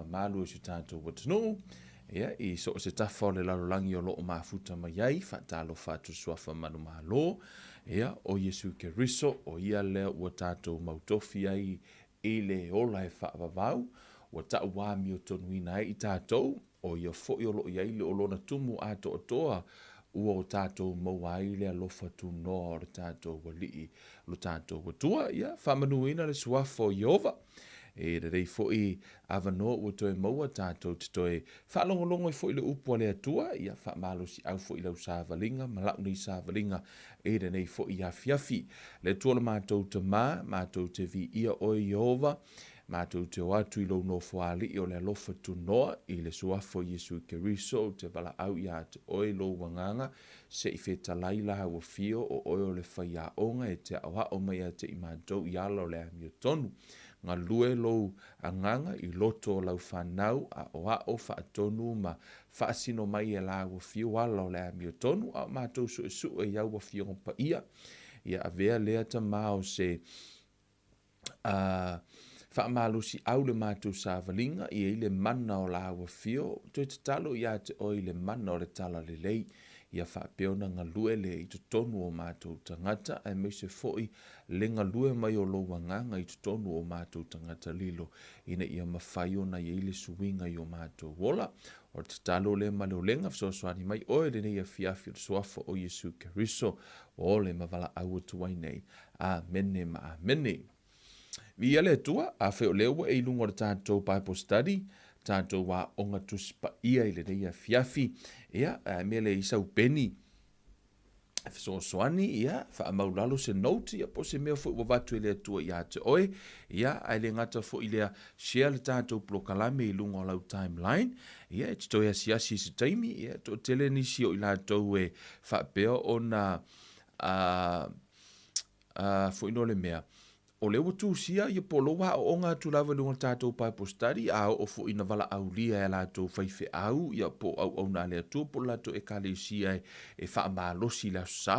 mamalu o si o tatou atunuu, ia, i so o se tafa o le lalolagi o lo o mafuta mai ai, faatalofa atu i le Suafa manumalo, ia, o Iesu Keriso, o ia lea ua tatou mautofi ai i le ola e faavavau, ua tauamiotonuina ai i tatou, o ia foi o lo o i ai le o lona tumu atoatoa ua o tatou maua ai le alofa tunoa o le tatou Alii lo tatou Atua. Ia, faamanuina le suafa o Ieova. E lelei foi avanoa ua toe maua tatou te toe faalogologo ai foi i le upu a le Atua. Ia, faamalosiau foi i lau savaliga ma lau nei savaliga i lenei foi afiafi. Le Atua lo matou Tama, matou te viia oe Ieova, matou te o atu i lou nofoalii o le alofa tunoa i le suafa o Iesu Keriso, ou te valaau ia te oe lou agaga, se i fetalai lau afio o oe o le faiaoga e te aoao mai ia te i matou i ala o le amiotonu. Galue lou agaga i loto o lau fanau, aoao faatonu ma faasino mai e lau afio ala o le amiotonu, a o matou suesue i au afioga paia. Ia avea lea Tama o se faamalosiau le matou savaliga, e i ai le mana o lau afio, toe tatalo ia te oe i le mana o le talalelei, ia faapea ona galue le i totonu o matou tagata, aemaise foi le galue mai o lou agaga i totonu o matou tagata lilo, ina ia mafai ona i ai le suiga i o matou ola. O le tatalo lea ma le olega, fesoasoani mai oe i lenei afiafi o le suafa o Iesu Keriso, ua ole ma valaau atu ai nei. Amene ma amene. Viia le Atua, afai o lea ua e i luga o le tatou Bible study, tatou aoga Tusi Paia i lenei afiafi, ia, a mea lea i sau peni e fesoasoani, ia, faamaulalo se note, ia, po o se mea foi ua avatu e le Atua ia te oe, ia, ae le gata foi i lea, share le tatou polokalame i luga o lau timeline, ia, e te toe asiasi i se taimi, ia, toatele nisi o i latou e faapea ona foi no le mea, o lea ua tusia ia po o lou aoaoga atu lava i luga o le tatou Bible study, a oo foi ina valaaulia e a latou faifeau ia po o auauna a le Atua po o le latou ekalesia e faamalosi i le Aso Sa,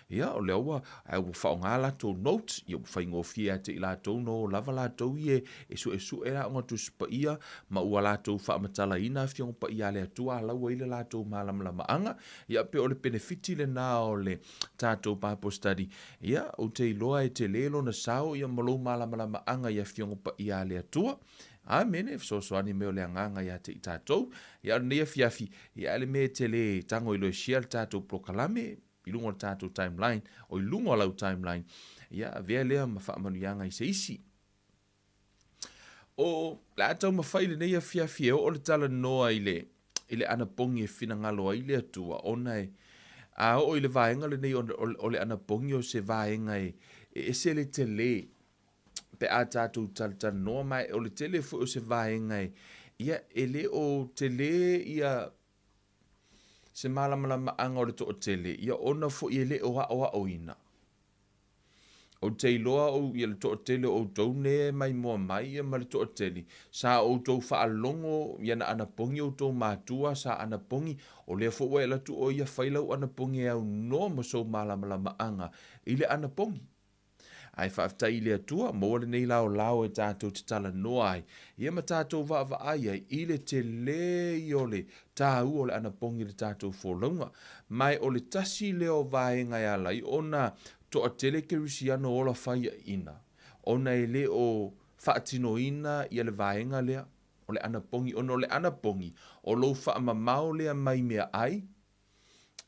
ia o lea ua, ae ua faaaoga latou notes, ia ua faigofie ia te i latou ona o lava latou ia e suesue aoga Tusi Paia ma ua latou faamatalaina Afioga Paia a le Atua a lau ai le latou malamalamaaga. Ia pei o le penefiti lena o le tatou Bible study. Ia, ou te iloa e tele lona sao ia ma lou malamalamaaga i Afioga Paia a le Atua. Amene, fesoasoani mai o le agaga ia te i tatou. Ia, o lenei afiafi, ia, le mea e tele tago i loa e share le tatou polokalame i luga o le tatou timeline, o i luga o lau timeline, ia, avea lea ma faamanuiaga i se isi. O le a taumafai lenei afiafi e oo le talanoa i le, i le anapogi e finagalo ai le Atua, ona e, a oo i le vaega lenei o, o, o le anapogi o se vaega e, e ese le tele pe a tatou talatalanoa, ma o le tele foi o se vaega e, ia, e le o tele ia se malamalamaaga o le toatele, ia ona foi e le o aoaoina. Ou te iloa ou, ia le toatele o outou nei e maimoa mai ia ma le toatele, sa outou faalogo ia na anapogi outou matua, sa anapogi, o lea foi ua e alu atu oe ia fai lau anapogi e aunoa ma sou malamalamaaga i le anapogi. Ae faafetai i le Atua, maua lenei laolao e tatou te talanoa ai, ia ma tatou vaavaai ai i le tele ia o le taua o le anapogi i le tatou folauga. Ma o le tasi lea o vaega e ala ai ona toatele kerisiano ola faiaina, ona e le o faatinoina ia le vaega lea o le anapogi, ona o le anapogi o lou faamamao lea mai meaai,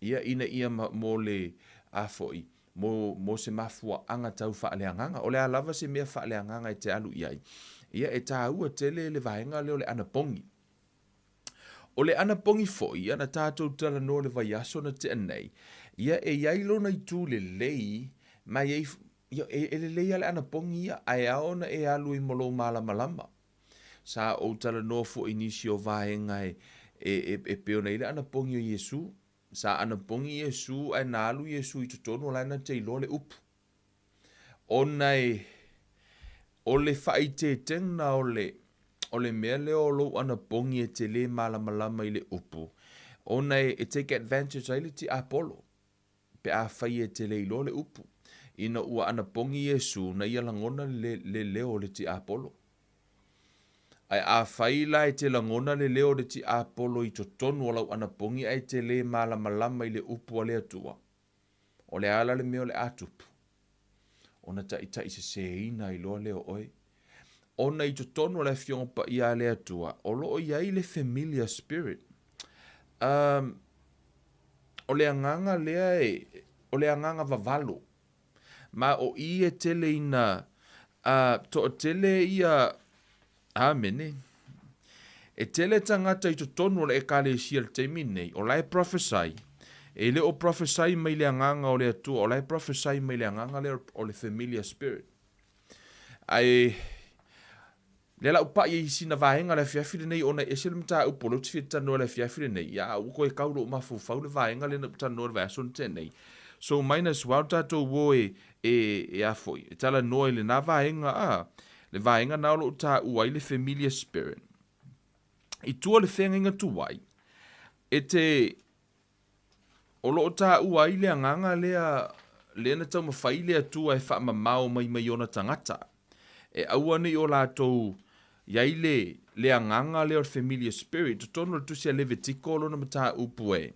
ia ina ia mo le a foi mo, mo se mafuaaga tau faaleagaga. O le a lava se mea faaleagaga e te alu i ai, ia e taua tele le vaega lea o le anapogi. O le anapogi foi, ia na tatou talanoa le vaiaso na tea nei, ia e i ai lona itu lelei, ma e, ia, e, e lelei lava le anapogi ia, ae ao ona e alu ai ma lou malamalama. Sa ou talanoa foi i nisi o vaega e, e, e, e pei ona i ai le anapogi o Iesu. Sa anapogi Iesu ae na alu Iesu i totonu o la e na te iloa le upu. Ona e, o le faaiteetega o le, o le mea lea o lou anapogi e te lē malamalama i le upu, ona e, e take advantage ai le tiapolo, pe afai e te le iloa le upu. Ina ua anapogi Iesu, na ia lagona le, le leo o le tiapolo. Ae afai la e te lagona le leo o le tiapolo i totonu o lau anapogi ae e te le malamalama i le upu a le Atua, o le a la le mea o le a tupu? Ona taitaiseseina ai loa lea o oe. Ona i totonu o le Afioga Paia a le Atua, o lo o i ai le familiar spirit. Um, o le agaga lea e, o le agaga vavalo. Ma o i e tele ina a toatele ia Amene. E tele tagata i totonu o le Ekalesia i le taimi lenei, o la e prophesy. E le o prophesy mai le agaga o le Atua, o la e prophesy mai le agaga lea o le familiar spirit. Ae lea la ou pai ai i sina vaega le afiafi lenei ona e ese le mataupu o lea ou te fia talanoa i le afiafi lenei, ia a ua toe tau lou mafaufau le vaega lea na ou talanoa i le vaiaso na tea nei. So might as well tatou o e, e, e a foi, e talanoa i lena vaega, a, le vaega na o lo o taua ai le familiar spirit. I tua o le feagaiga tuai, e te, O lo o taua ai le agaga lea, lea na taumafai le Atua e faamamao mai mai ona tagata, e aua ne i o latou i ai le, le agaga lea o le familiar spirit i totonu o le Tusi a Levitiko lona mataupu e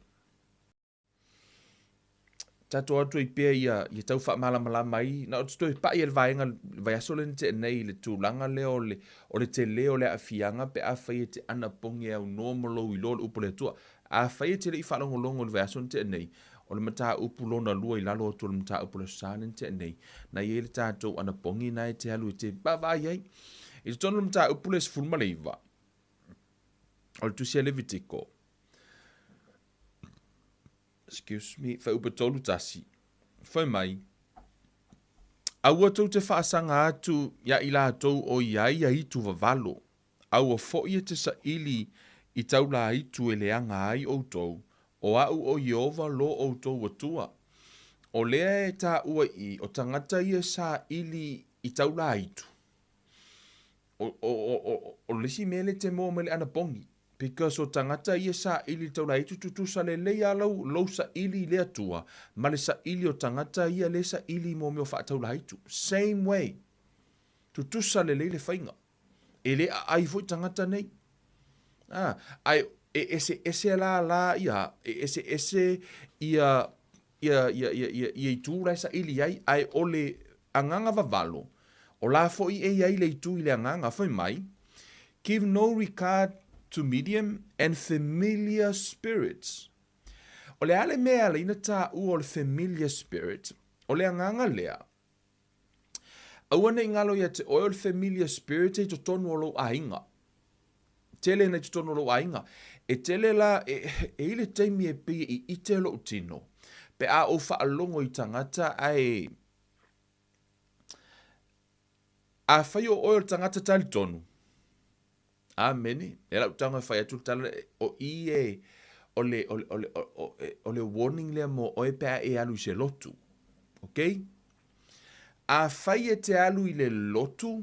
tatou atu ai pea ia, ia tau faamalamalama ai, na o te toe pai i le vaega le vaiaso lea na tea nei i le tulaga lea o le, o le tele o le aafiaga pe afai e te anapogi e aunoa ma lou iloa o le upu a le Atua. Afai e te le i faalogologo i le vaiaso na tea nei, o le mataupu lona lua i lalo atu o le mataupu o le Aso Sa lea na tea nei, na i ai le tatou anapogi na e te alu e te vaavaai ai. I totonu o le mataupu lea 19, o le tusi a Levitiko, excuse me, fuaiupu 31, fai mai, Aua tou te faasaga atu iā i latou o i ai ia itu vavalo, Aua foi e te saili i taulāitu e leaga ai ʻoutou, ʻo aʻu ʻo Iēhova lo ʻoutou Atua. ʻO lea e taua i ʻo tagata ia saili i taulāitu. ʻO, ʻo, ʻo, ʻo, ʻo le isi mea lea te moa mai le anapogi, because o tagata ia saili i taulāitu tutusa lelei a lau, lou saili i le Atua ma le saili o tagata ia le saili i mea o faataulāitu. Same way. Tutusa lelei le faiga. E le aai foi tagata nei. A, ae e eseese la la ia, e eseese ia, ia, ia, ia, ia, ia itu la e saili ai, ae o le agaga vavalo, o la foi e i ai le itu i le agaga, fai mai, Give no regard to medium and familiar spirits. O le a le mea e ala ai na taua o le familiar spirit, o le agaga lea, Aua ne i ngalo ia te oe o le familiar spirit i totonu o lou aiga. Tele na i totonu o lou aiga. E tele la, e, e i le taimi e pei e ite lou tino. Pe a ou faalogo i tagata ae... Afai o oe o le tagata talitonu, Amene. E lau tago e fai atu le tala, o i e, o le, o le, o le, o, o le warning lea mo oe pe a e alu i se lotu. Ok? Afai e te alu i le lotu,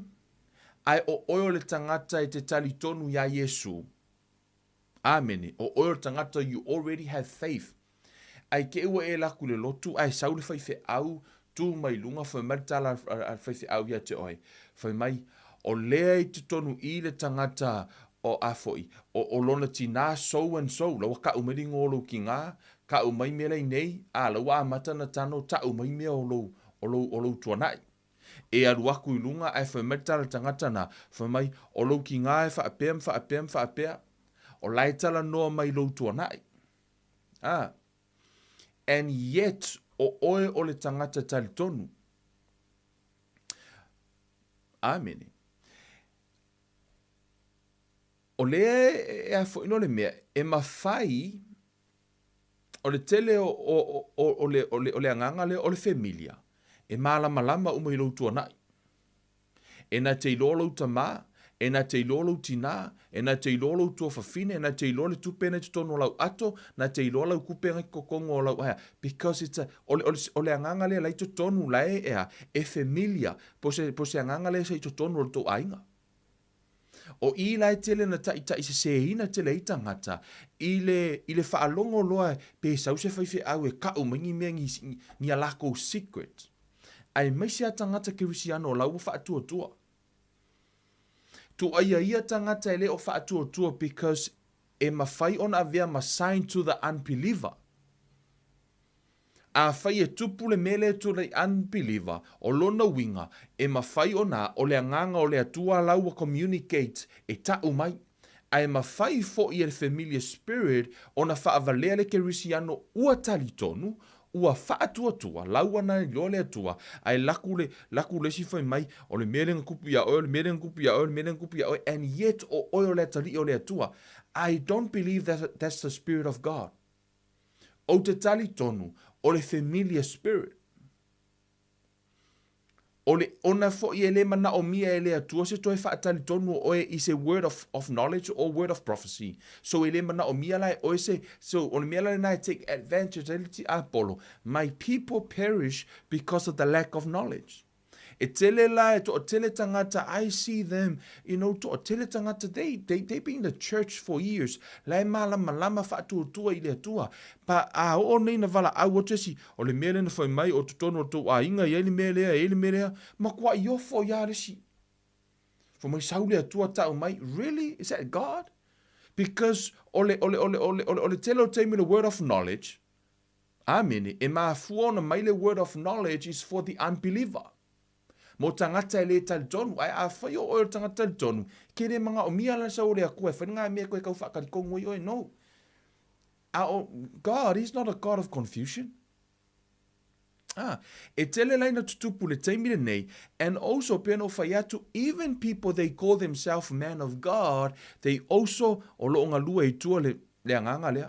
ae o oe o le tagata e te talitonu iā Iesu, Amene. O oe o le tagata, you already have faith. Ae te i ua e alu atu i le lotu, ae sau le faifeau, tu mai luga, fai mai le tala a le faifeau ia te oe. Fai mai, o lea i totonu i le tagata o a foi, o, o lona tinā so and so, la ua kau mai le igoa o lou kinā, kau mai mea la i nei, a la ua amata na tano tau mai mea o lou, o lou, o lou tuanai. E alu aku i luga ae fai mai le tala a le tagata na, fai mai, o lou kinā e faapea ma faapea ma faapea, o la e talanoa mai lou tuanai. Ah. And yet, o oe o le tagata talitonu. Amene. O lea e a foi no le mea, e mafai, o le tele o, o, o, o, le, o, le, o le agaga lea o le familia, e malamalama uma i lou tuanai. E na te iloa lou tamā, e na te iloa lou tinā, e na te iloa lou tuafafine, e na te iloa le tupe na i totonu o lau ato, na te iloa lau kupe na i totonu o lau aea. Because it's a, o le, o le, o le agaga lea la i totonu la e, ea, e familiar, po se, po se agaga lea sa i totonu o le tou aiga. O i la e tele na taitaiseseina tele ai tagata i le, i le faalogo loa pe sau se faifeau e kau mai ni mea ni, ni a lakou secret. Aemaise a tagata kerisiano o la ua faatuatua. Tuaia ia tagata e le o faatuatua because e mafai ona avea ma sign to the unbeliever. Afai e tupu le mea lea to the unbeliever, o lona uiga, e mafai ona o le Agaga o le Atua la ua communicate e ta'u mai. Ae mafai foi e le familiar spirit ona faavalea le Kerisiano ua talitonu, ua faatuatua, la ua na iloa le Atua, ae laku le, laku le isi fai mai, o le mea lea na tupu ia oe, o le mea lea na tupu ia oe, o le mea lea na tupu ia oe, and yet o oe o le atalii o le Atua. I don't believe that that's the spirit of God. Ou te talitonu, o le familiar spirit. O le ona foi e le manaomia e le Atua se toe faatalitonu o oe i se word of, of knowledge or word of prophecy. So e le manaomia la e oe se, so o le mea la lena e take advantage ai le tiapolo. My people perish because of the lack of knowledge. E tele la, e toatele tagata, I see them, you know, toatele tagata, they, they, they been in the church for years, la e malamalama faatuatua i le Atua. Pa, a oo nei na valaau atu esi, o le mea lea na fai mai, o totonu o le tou aiga, e i ai le mea lea, e i ai le mea lea, makuai ofo ia le isi. Fai mai, sau le Atua tau mai, really? Is that God? Because o le, o le, o le, o le, o le, o le tele o taimi le word of knowledge, Amene. E mafua ona mai le word of knowledge is for the unbeliever. Mo tagata e le talitonu, ae afai o oe o le tagata talitonu, ke le manaomia la sau o le Atua e fai nga mea koe kau whakarikongu ai oe, no. A o, God, he's not a God of confusion. Ah, e tele lai na tutupu le taimi lenei, and also pea no fai atu, even people they call themselves man of God, they also o loo galue i tua le, le agaga lea.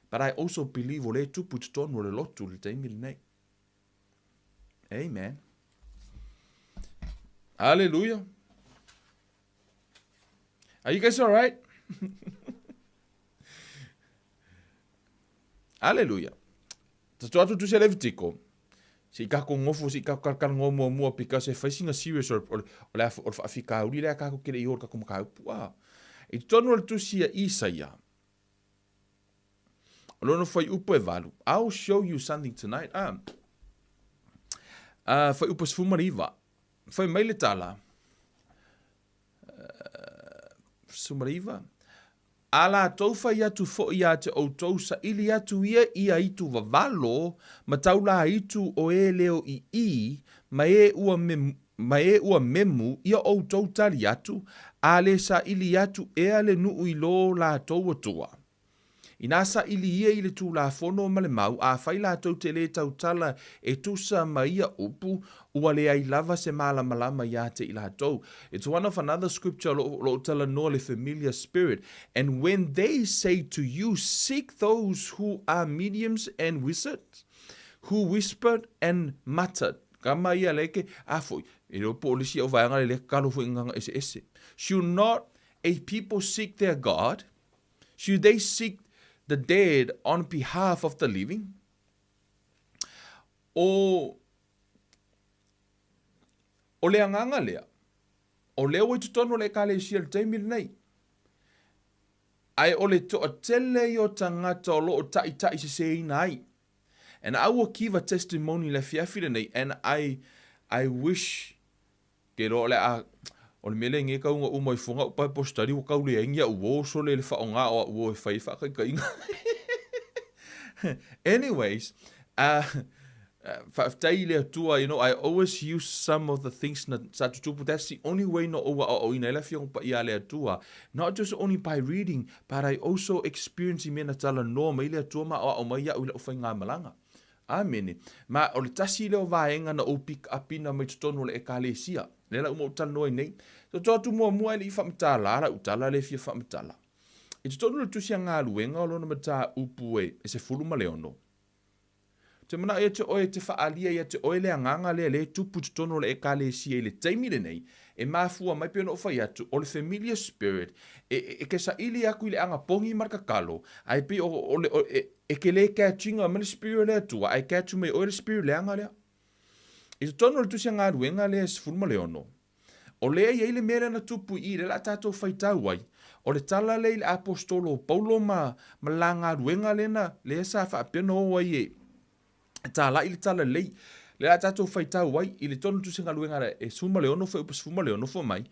But I also believe o lea e tupu i totonu o le lotu i le taimi lenei. Amen. Hallelujah. Are you guys all right? Hallelujah. Tato atu tusi a Levitiko. Se i kako ngofo, se i kako kalakala ngoa mua mua because e fai singa serious o, o, o le, o le whaafikauri lea kako kere i o le kako makaupu. Ah. I totonu o le tusi a Isaia, O lona fuaiupu e valu. I'll show you something tonight. Ah. Uh, fuaiupu 19. Fai mai le tala. Uh, 19. A latou fai atu foi ia te outou saili atu ia ia itu vavalo ma taulā itu o e leo i i, ma e ua me, ma e ua memu ia outou tali atu, a le saili atu ea le nuu i lo latou atua. Inā saili ia i le Tulafono ma le mau, afai latou te lē tautala e tusa ma ia upu, ua leai lava se malamalama iā te i latou. It's one of another scripture o lo, o lo'u talanoa le familiar spirit. And when they say to you, seek those who are mediums and wizards, who whispered and muttered. Ka ma ia leke, a foi, e leo po o le isi au vaega le lea kalo foi nganga eseese. Should not a people seek their God? Should they seek the dead on behalf of the living? O, o le agaga lea, o lea ua i totonu o le Ekalesia i le taimi lenei. Ae o le toatele ia o tagata o lo o taitaiseseina ai. And I will give a testimony i le afiafi lenei and I, I wish Ke iloa o le a, o le mea lea i nei kauga uma i fuga au Bible study ua kau leai ni au uō sole i le faaaoga o au uō e fai ai faataitaiga. Anyways, uh, faafetai i le Atua, you know, I always use some of the things na sa tutupu. That's the only way na ou aoaoina ai le Afioga Paia a le Atua. Not just only by reading, but I also experience i mea na talanoa mai le Atua ma aoao mai iaʻu i lau faigamalaga. Amene. Ma o le tasi lea o vaega na ou pick up ina mai totonu o le Ekalesia. Lea la uma ou talanoa ai nei. Toto atu muamua e le i faamatala lau tala lea e fia faamatala. I totonu o le tusi a galuega o lona mataupu e 16. Te manao ia te oe te faaalia ia te oe le agaga lea lea e tupu i totonu o le Ekalesia i le taimi lenei, e mafua mai pei ona ou fai atu, o le familiar spirit, e, e, e ke saili aku i le agapogi ma le kakalo, ae pei o, o le, o, e, E ke lē catch ina mai le spirit o le Atua, ae catch mai oe le spirit leaga lea. I totonu o le tusi a galuega lea e 16, o lea e i ai le mea lea na tupu i i, lea o le a tatou faitau ai, o le tala lea i le aposetolo o Paulo ma, ma la galuega lea na, lea sa faapea ona o ai e, e tālaʻi le talalelei. Lea o le a tatou faitau ai i le tonu tusi galuega e 16 fuaiupu 16 fai mai,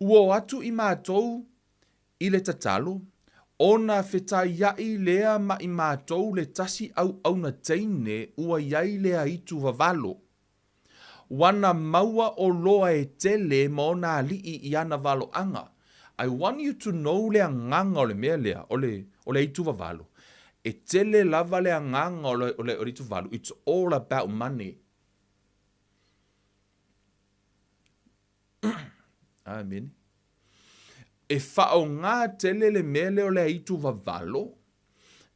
Ua o atu i matou i le tatalo, ona fetaiaʻi lea ma i matou le tasi auauna teine ua i ai le aitu vavalo. Ua na maua oloa e tele ma ona aliʻi i ana valoaga. I want you to know le agaga o le mea lea, o le, o le aitu vavalo. E tele lava le agaga o le, o le, o le aitu vavalo. It's all about money. Amene. E faaaoga tele le mea lea o le aitu vavalo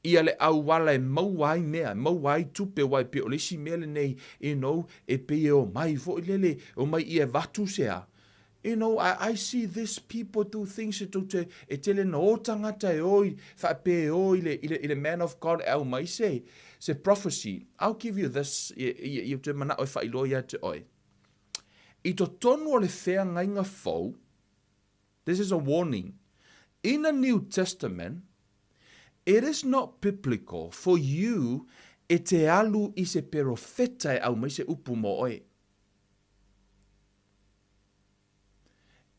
ia le auala e maua ai mea, e maua ai tupe, aua e pei o le isi mea lenei, you know, e pei e omai foi lele, e omai ia e avatu se a. You know, I, I see this people do things e tou te, e tele na o tagata e o i, faapea e o i le, i le, i le man of God e aumai se, se prophecy. I'll give you this, ia, ia, ia te manao e faailoa ia te oe. I totonu o le feagaiga fou, this is a warning, in the New Testament, it is not biblical for you e te alu i se perofeta e aumai se upu mo oe.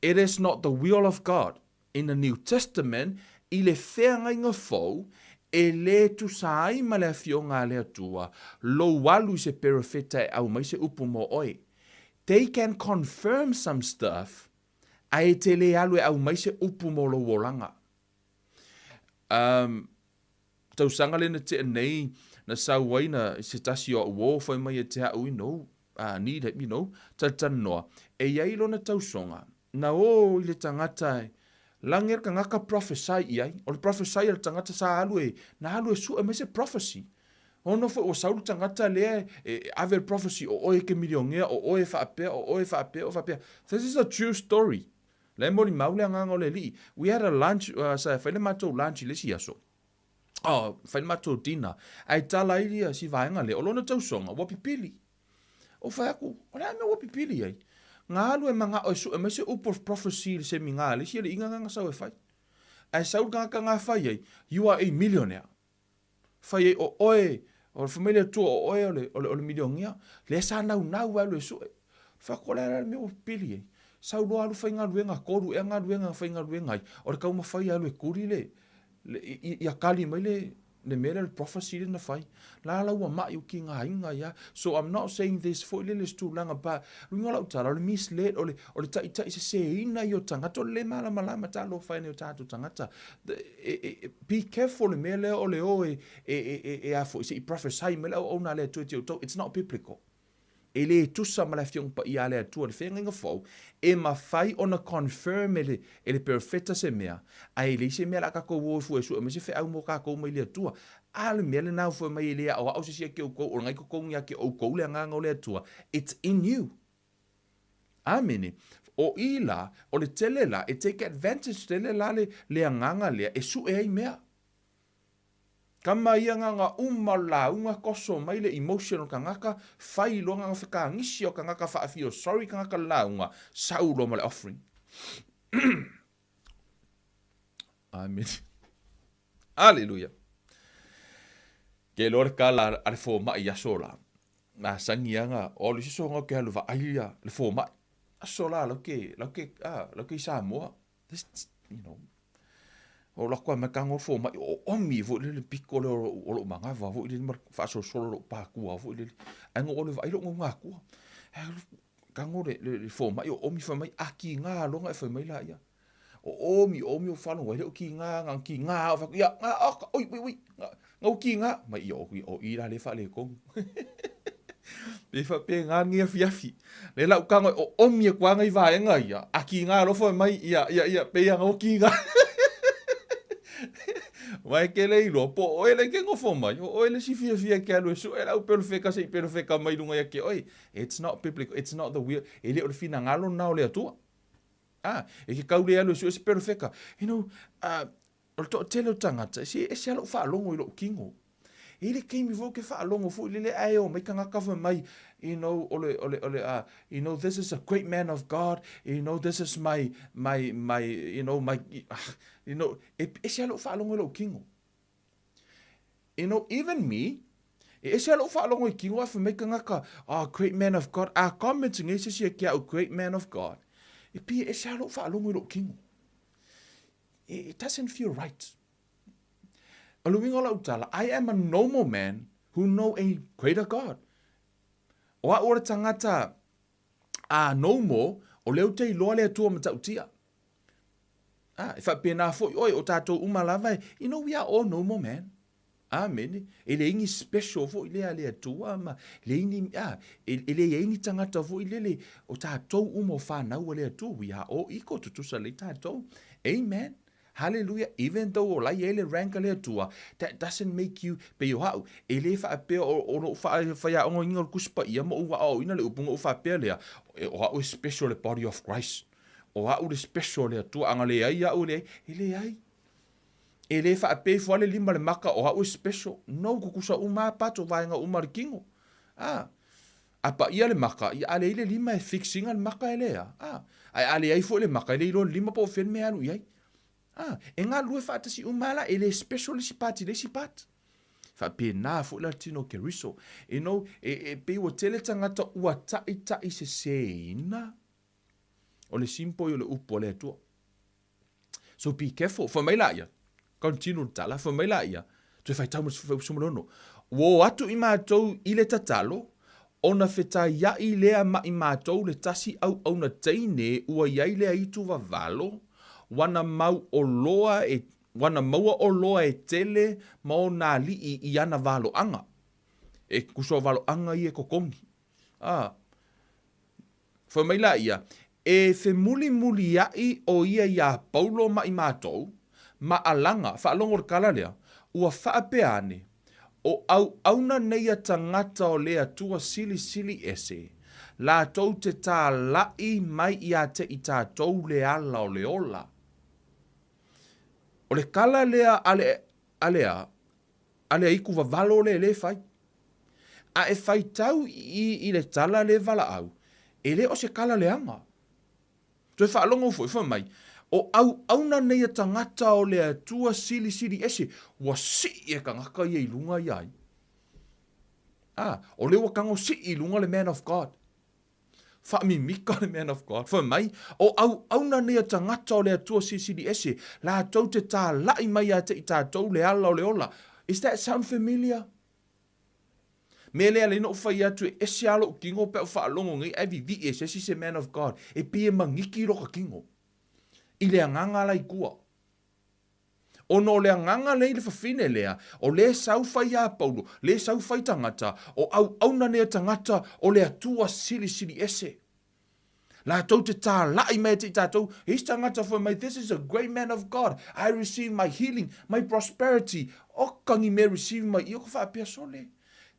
It is not the will of God. In the New Testament, i le feagaiga fou, e lē tusa ai ma le Afioga a le Atua, lou alu i se perofeta e aumai se upu mo oe. They can confirm some stuff, ae e te lē alu e aumai se upu mo lou olaga. Um, tausaga lea na tea nei, na sau ai na se tasi o au uo fai mai e te au, you know, uh, need, you know, talatalanoa. E i ai lona tausoga, na o i le tagata e lagi le tagata prophesy i ai. O le prophesy a le tagata sa alu e, na alu e sue mai se prophecy. Ona foi ua sau le tagata lea e ave le prophecy o oe e ke milionea, o oe e faapea, o oe e faapea, o faapea. This is a true story. La e molimau le agaga o le Alii. We had a lunch, uh, sa fai le matou lunch i le isi aso. Oh, fai le matou dinner. Ae tala ai ia si vaega lea, o lona tausoga, ua pipili. O fai aku, o le a mea ua pipili ai? Nga alu e mangao e sue mai se upu of prophecy i le semiga a le isi alii nga nga sau e fai. Ae sau le tagata nga fai ai, you are a millionaire. Fai ai o oe, o le fai mai le Atua o oe o le, o le, o le milionia, lea sa naunau e alu e sue. Fai atu, o le a la le mea ua pipili ai? Sau loa alu faigaluega, tolu ea galuega na faigaluega ai, o le taumafai e alu e tuli le, le ia kali mai le, le mea lea o le prophecy lea na fai. La la ua mai o kigaina ia. So I'm not saying this foi lele se tulaga pa, luga o lau tala, o le misled, o le, o le taitai seseina ia o tagata, o le le malamalama talofa e nai o tatou tagata. Be careful le mea lea o le o e, e, e, e, e a foi, se i prophesy mai le auauna a le Atua ia te outou. It's not biblical. E le tusa ma le Afioga Paia a le Atua le feagaiga fou, e mafai ona confirm e le, e le perofeta se mea, ae e leai se mea o le a tatou o e fua e sue mai se feau mo tatou mai le Atua. A o le mea lena ua fai mai e le aoao se isi ia te outou, o lena i totonu ia te outou le Agaga o le Atua. It's in you. Amene. O i la, o le tele la, e take advantage tele la le, le agaga lea e sue ai mea. Kama ia nganga uma o le lauga koso mai le emotion o le tagata, fai loa nganga fekagisi o tagata faafio sorry tagata le lauga, sau loa ma le offering. Amen. Aleluia. Ke loa le kala a le fomai i aso la. Na sangi anga, o le isi soga o ke alu vaai ia le fomai. Aso la lau ke, lau ke, ah, lau ke i Samoa. This, you know, o lako ai mai ka ngo fomai o omi foi lele piko le o lou manava foi lele ma faasolosolo lou pakua foi lele. Ai ngo ole vaai lou ngakua. Ka ngo le, le, le fomai o omi fai mai a ki ngā longa e fai mai la ia. O omi, omi o whano, wai leo ki ngā, ngā ki ngā, o whaku, ia, ngā, o, oi, oi, oi, ngā, ngā ki ngā, mai ia, o, o, i la le wha le kongu. Pe wha pe ngā ngia fiafi. Le lau ka ngoi, o omi e kua ngai vaenga ia, a ki ngā rofo e mai, ia, ia, ia, pe ia ngā ki ngā. Mai ke le iloa, po o oe le ke ngofo mai, o oe le si fiafia ke alu e su e lau pelo wheka se i pelo wheka mai runga ia ke oe. It's not biblical, it's not the will, e le o le finangalo na o le Atua. A, e ke kau le alu e sue se perofeka. You know, uh, o le toatele o tagata, e se ese a lou faalogo i lou kino. E i le keimi foi ke faalogo foi lele ae o mai tagata fai mai, you know, o le, o le, o le, uh, you know, this is a great man of God, you know, this is my, my, my, you know, my, uh, you know, e ese a lou faalogo i lou kino. You know, even me, e ese a lou faalogo i kino ae fai mai tagata, oh, great man of God, a comments nei se isi ia te au, great man of God. E pei e ese lava lou faalogo i lou tino. It doesn't feel right. O le uiga o lau tala, I am a normal man who know a greater God. O au o le tagata a normal, o lea ou te iloa le Atua matautia. Ah, e faapena foi oe, o tatou uma lava, you know, we are all normal man. Amene. E leai ni special foi lea a le Atua ma leai ni, ah, e, e leai ni tagata foi lele, o tatou uma o fanau a le Atua, we are all equal, tutusa lelei tatou. Amen. Hallelujah, even though o la e i ai le rank a le Atua, that doesn't make you, pei o a'u, e le faapea o, o lo'u faaiaogaina o le Tusi Paia ma ou aoaoina le upu ona ou faapea lea, o a'u e special i le body of Christ. O a'u le special a le Atua, a na leai a'u e leai, e leai. E le faapea ifo lava le lima i le maka o a'u e special. No, tutusa uma lava parts o vaega uma o le tino. A, a paia le maka, ia a leai le lima e fix ina le maka e lea. A, ae a leai foi le maka, e le iloa le lima po o fea le mea e alu i ai. A, e galulue faatasi uma lava la, e le special le isi part i le isi part. Faapena foi la le tino o Keriso. You know, e, e pei ua tele tagata ua taitaiseseina o le simple o le upu a le Atua. So be careful. Fai mai laia, continue le tala, fai mai laia, toe faitau ma le 16, Ua o atu i matou i le tatalo, ona fetaiaʻi lea ma i matou le tasi auauna teine ua i ai le aitu vavalo, ua na mau oloa e, ua na maua oloa e tele ma o nā aliʻi i ana valoaga. E tusa o valoaga ia e totogi. A. Fai mai laia, E femulimuliaʻi ʻo ia iā Paulo ma i matou, ma alaga, faalogo le kala lea, ua faapea ane, O auauna nei a tagata o le Atua Silisili Ese, latou te tālaʻi mai iā te i tatou le ala o le ola. O le kala lea a le, a le a, a le aiku vavalo lea e le fai. A e faitau i i le tala le valaau, e le o se kala leaga. Toe faalogo foi, fai mai, o auauna nei a tagata o le Atua Silisili Ese, ua sii e tagata ia i luga ia ai. A, o lea ua tago sii i luga le man of God. Faamimika le man of God. Fai mai, o auauna nei a tagata o le Atua Silisili Ese, latou te tālaʻi mai ia te i tatou le ala o le ola. Is that sound familiar? Mea lea lei na ou fai atu e ese a loʻu tino pe a ou faalogo nei ae vivii e se isi se man of God e pei e magiki i loka tino i le agaga la i tua. Ona o le agaga lea i le fafine lea, o lea sau fai iā Paulo, lea sau fai tagata, o auauna nei a tagata o le Atua Silisili Ese. Latou te tālaʻi mai te i tatou, e isi tagata fai mai, this is a great man of God, I receive my healing, my prosperity, oka ni mea receive mai ia, ka faapea sole,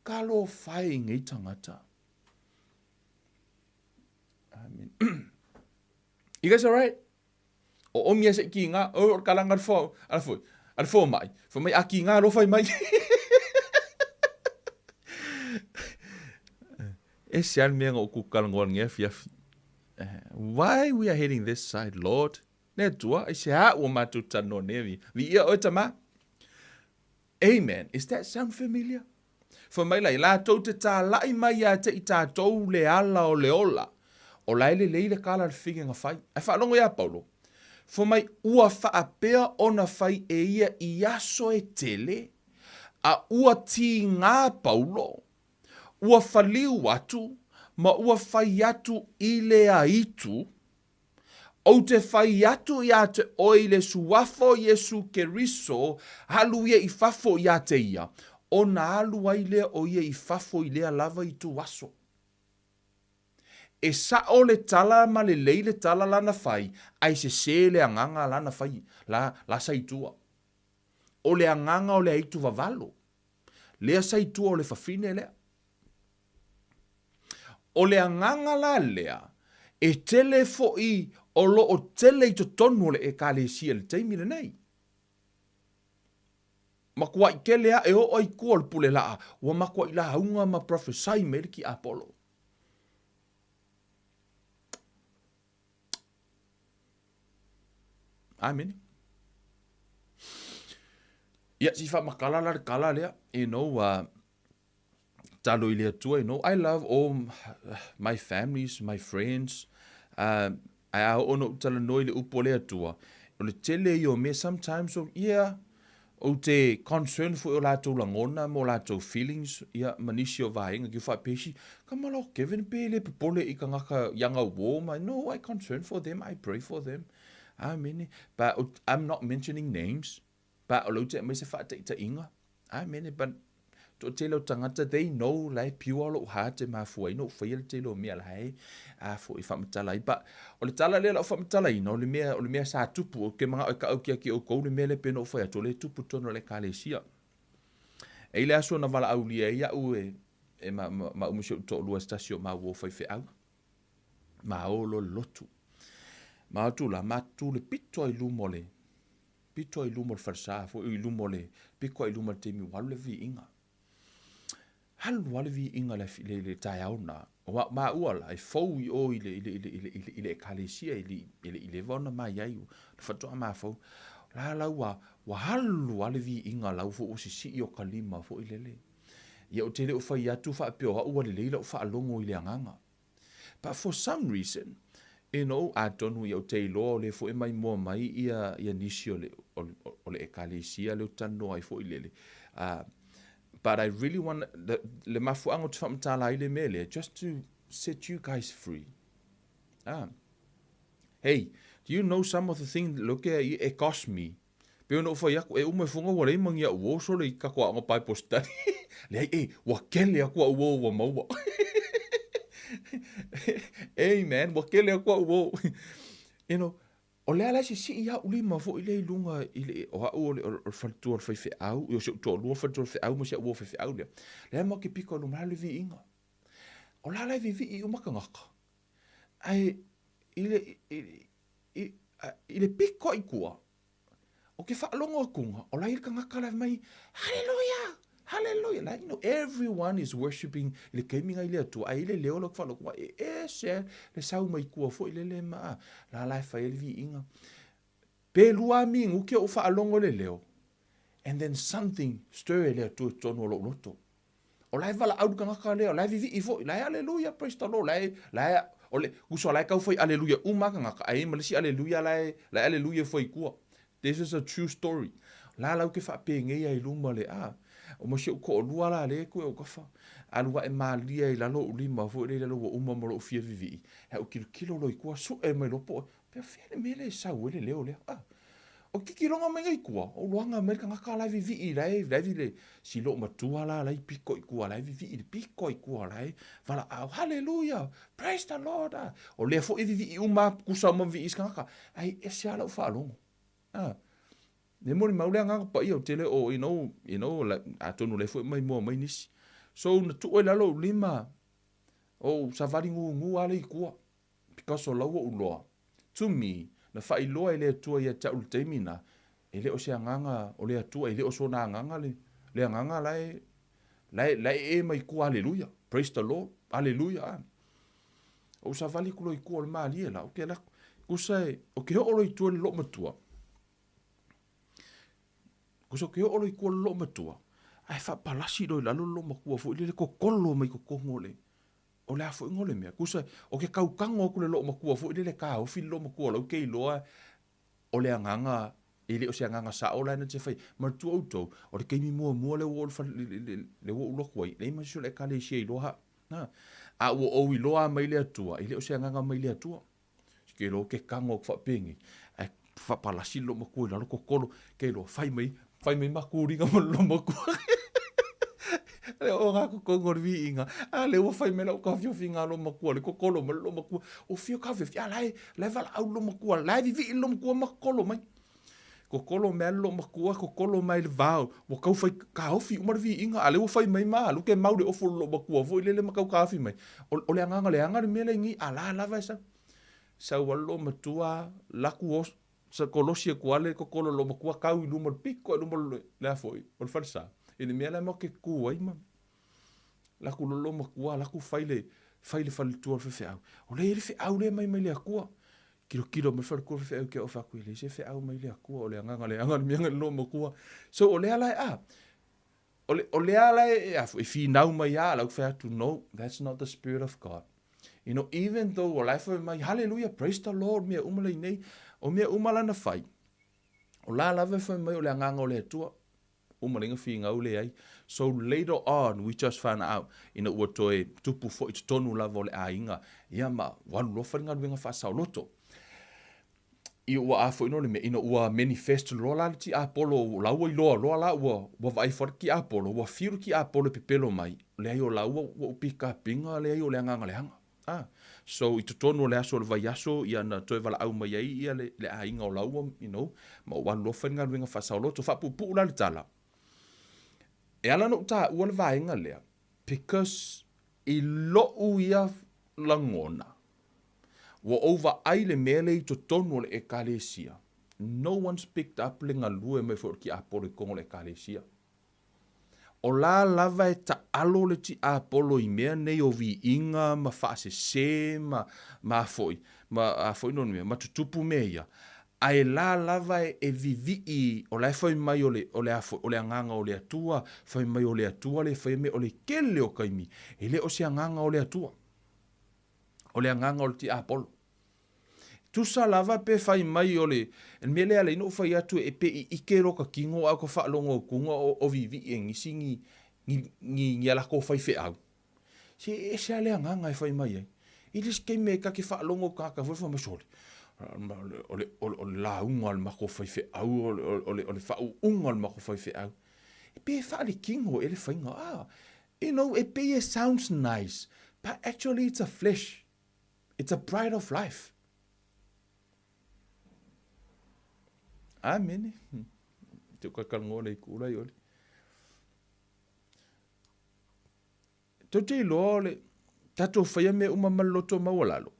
ka lofa e i nei tagata. Amen. You guys alright? O omi e se ki ngā, o ka langa le fo, ala foi, ala fo mai, fo mai a ki ngā lo fai mai. E se al mea o ku kalangoa nge afiafi. Why we are heading this side, Lord? Le Atua, i se a ua mātou tanoa nei vi. Vi ia oe tama. Amen. Is that sound familiar? Fai mai la, i latou te tālaʻi mai ia te i tātou le ala o le ola. O la e lelei le kala le fige na fai. Ae faalogo iā Paulo. Fai mai, ua faapea ona fai e ia i aso e tele, a ua tīgā Paulo, ua whaliu atu, ma ua whai atu i le aitu, Ou te whai atu iā te oe i le suafa o Iesu Keriso, alu ia i fafo iā te ia, ona alu ai lea o ia i fafo i lea lava itu aso. E saʻo le tala ma lelei le tala lana fai, ae sesē le agaga lana fai, la, la sa i tua. O le agaga o le aitu vavalo, lea sa i tua o le fafine lea. O le agaga la lea, e tele foʻi o loo tele i totonu o le Ekalesia i le taimi lenei. Matuaʻi tele aʻe oo ai tua o le pule laa, ua matuaʻi lauga ma prophesy mai le tiapolo. Amene. Ia, si faamatala la le tala lea, you know, talo i le Atua, you know, I love all my families, my friends, Ae a oo ina ou talanoa i le upu a le Atua, o le tele ia o mea sometimes o, yeah, ou te concern foi o latou lagona ma o latou feelings, ia, ma nisi o vaega ki faapea isi, kama la o Kevin pe le popole i kangaka ianga uō ma, no, I concern for them, I pray for them. Amene. But I'm not mentioning names. But o lou te aumai se faataitaiga. Amene. But toatele o tagata, they know la e pure lou heart e mafua ai na ou faia le tele o mea la e a foi faamatala ai. But o le tala lea o lau faamatalaina, o le mea, o le mea sa tupu, ou te manao e taauti atu i outou le mea lea pei ona ou fai atu, o lea e tupu i totonu o le Ekalesia. E i ai le aso na valaaulia ai au e, e ma, ma, ma au ma si ou toalua e se tasi o maua o faifeau. Ma o loa le lotu. Ma o atu la, ma tu le pito ai luma o le, pito ai luma o le falesa foi, i luma o le, pito ai luma i le taimi ua alu le viiga. Alu lava le viiga le, le, le taeao na, o au maua la, e fou i o i le, i le, i le, i le, i le, i le ekalesia, e le, e le i leva ona mai ai, le faatoa mafau. La la ua, ua alu lava le viiga lau foi ua sisii o ka lima foi lele. Ia ou te le o fai atu faapea o au ua lelei lau faalogo i le agaga. But for some reason, you know, atonu ia ou te iloa o lea foi e maimoa mai ia, ia nisi o le, o, o le ekalesia lea ou te talanoa ai foi lele. But I really want, the, le mafuaaga ou te faamatala ai le mea lea, just to set you guys free. Hey, do you know some of the things, look, it cost me Pei ona ou fai aku, e uma e fuga ua leai ma ni aʻu uō sole i kako aoga Bible study. Leai, e, ua kele aku aʻu uō ua maua. Amen, ua kele aku aʻu uō. You know, o le ala e sisii aʻu lima foi lea i luga i le, o aʻu o le, o le faletua o le faifeau, o si ou toalua faletua o le faifeau ma si aʻu uō faifeau lea. Lea ma ke piko i luma, le viiga. O la la e vivii uma kangaka. Ae i le, i, i, i le piko i kua, o ke faalogo akuga, o la i le kangaka la mai, Hallelujah! Hallelujah! Like, you know, everyone is worshiping i le taimi ngai le Atua, ae i le leo la ke faalogo, e ese le sau mai kua foi le le ma, la la e fai ai le viiga. Pe lua minuti o ou faalogo i le leo, and then something stir e le Atua i totonu o lou loto. O la e valaau le tagata lea, o la e vivii foi, la e aleluia, praise the Lord, la e, la e, o le, uso la e tau fai aleluia uma tagata, ae i ai ma le isi aleluia la e, la e aleluia foi i tua. This is a true story. La lau ke faapenei ai luma le, a, o ma si ou toalua la lea e tu e ou kafa. Alu ae malie ai lalo ou lima foi lea i lalo ua uma ma lou fia vivii. Ae ou tilotilo loa i tua, sue mai loa po o, pea fea le mea lea e sau ai le leo lea. A, o titiloga mai i tua, o luaga mai le tagata la e vivii la e, la e vile, si loo matua la la i piko i tua, la e vivii le piko i tua, la e valaau, hallelujah, praise the Lord. Ah. O lea foi e vivii uma kusa uma vivii isi tagata, ai ese lava lau faalogo. Ah. E molimau le Agaga Paia ou te le o, you know, you know, like, atonu lea foi maimoa mai nisi. So, na tuu ai lalo ou lima, ou savali gugu lava lea i tua. Because o la ua ou loa. To me, na faailoa e le Atua ia te au i le taimi na, e le o se agaga o le Atua, e le o sona agaga le, le agaga la e, la e, la e ee mai tua, Aleluia, praise the Lord, Aleluia, a. Ou savali ku loa i tua o le malie la, okay, la, kusa e, o ke oo loa i tua i le loomatua, kusa o ke oo loa i tua i le loomatua, ae faapalasi loa i lalo le loomatua foi lele kokolo mai totonu o le, O le a foi ngo le mea? Kusa, o ke kaukago aku le loomatua foi lele kaofi le loomatua o lau ke iloa o le agaga e le o se agaga sao la na te fai. Manatua outou, o le taimi muamua lea ua ou le ua ou lotu ai, leai ma se isi o le ekalesia i iloa ha. Na. A ua ou iloa mai le Atua, e le o se agaga mai le Atua. Ke iloa ke kago aku faapenei, ae faapalasi le loomatua i lalo kokolo, ke iloa fai mai, fai mai makuliga ma le loomatua. Le o ngā kokonga o le viiga. A le ua fai mai lau kawhiowhinga a loomatua, le kokolo mai le loomatua. O fia kawhiowhi, a lae, lae valaau le loomatua, lae vivii le loomatua ma kokolo mai. Kokolo mai le loomatua, kokolo mai le vao. Ua tau fai kaofi uma le viiga, a le ua fai mai ma alu ke mau le ofo le loomatua foi lele ma tau kaofi mai. O, o le agaga leaga le mea le ngi, a la lava e sau. Sau a le loomatua, laku os, sa kolosi aku a le kokolo loomatua kau i luma o le piko i luma o le, le a foi, o le falesa. I le mea la e matou ke ku ai ma laku loomatua, laku fai le, fai le faletua o le faifeau. O lea e i ai le feau lea mai mai le Atua. Kilokilo mai le faletua o le faifeau ke o fai atu, e leai se feau mai le Atua, o le agaga leaga le mea le loomatua. So o lea la e a, o le, o lea la e, a foi, e finau mai a, lau fai atu, no, that's not the spirit of God. You know, even though o la e fai mai, hallelujah, praise the Lord, mea uma lenei, o mea uma la na fai, o la lava e fai mai o le agaga o le Atua, uma lenga figau leai. So later on, we just found out, ina ua toe tupu foi i totonu lava o le aiga, ia ma ua alu loa fai le galuega faasaoloto. I ua a foi no le mea, ina ua manifest loa la le tiapolo, la ua iloa loa la ua, ua vaai fua le tiapolo, ua fiu le tiapolo e pepelo mai, leai o la ua, ua ou pick up ina, leai o le agaga leaga. Ah, so i totonu o le aso o le vaiaso, ia na toe valaau mai ai ia le, le aiga o la ua, you know, ma ua alu loa fai le galuega faasaoloto. Faapuupuu la le tala. E ala ona ou taua le vaega lea, because i lou ia lagona, ua ou vaai le mea lea i totonu o le Ekalesia, no one's picked up le galue mai foi o le tiapolo i totonu o le Ekalesia. O la lava e taalo le tiapolo i mea nei o viiga ma faasese ma, ma a foi, ma a foi no mea, ma tutupu mea ia, ae la lava e vivii, o la e fai mai o le, o le a foi, o le agaga o le Atua, fai mai o le Atua le faia mea, o le tele o taimi, e le o se agaga o le Atua, o le agaga o le tiapolo. Tusa lava pe fai mai o le, le mea lea ala ai ona ou fai atu e pe i ike lo ka tino a o ka faalogo atuga o, o vivii e nisi ni, ni, ni, ni a latou faifeau. Se e ese lava le agaga e fai mai ai. I le isi taimi e ta te faalogo tagata foi fai mai, sole, o le, o le, o le lauga a le matou faifeau, o le, o le, o le faauuga o le matou faifeau. E pei e faaletino ea le faiga, ah, you know, e pei e sounds nice, but actually it's a flesh. It's a pride of life. Amene. Te ukakalongoa le i kula i ole. Tou te iloa o le tatou faia mea uma ma le loto maualalo.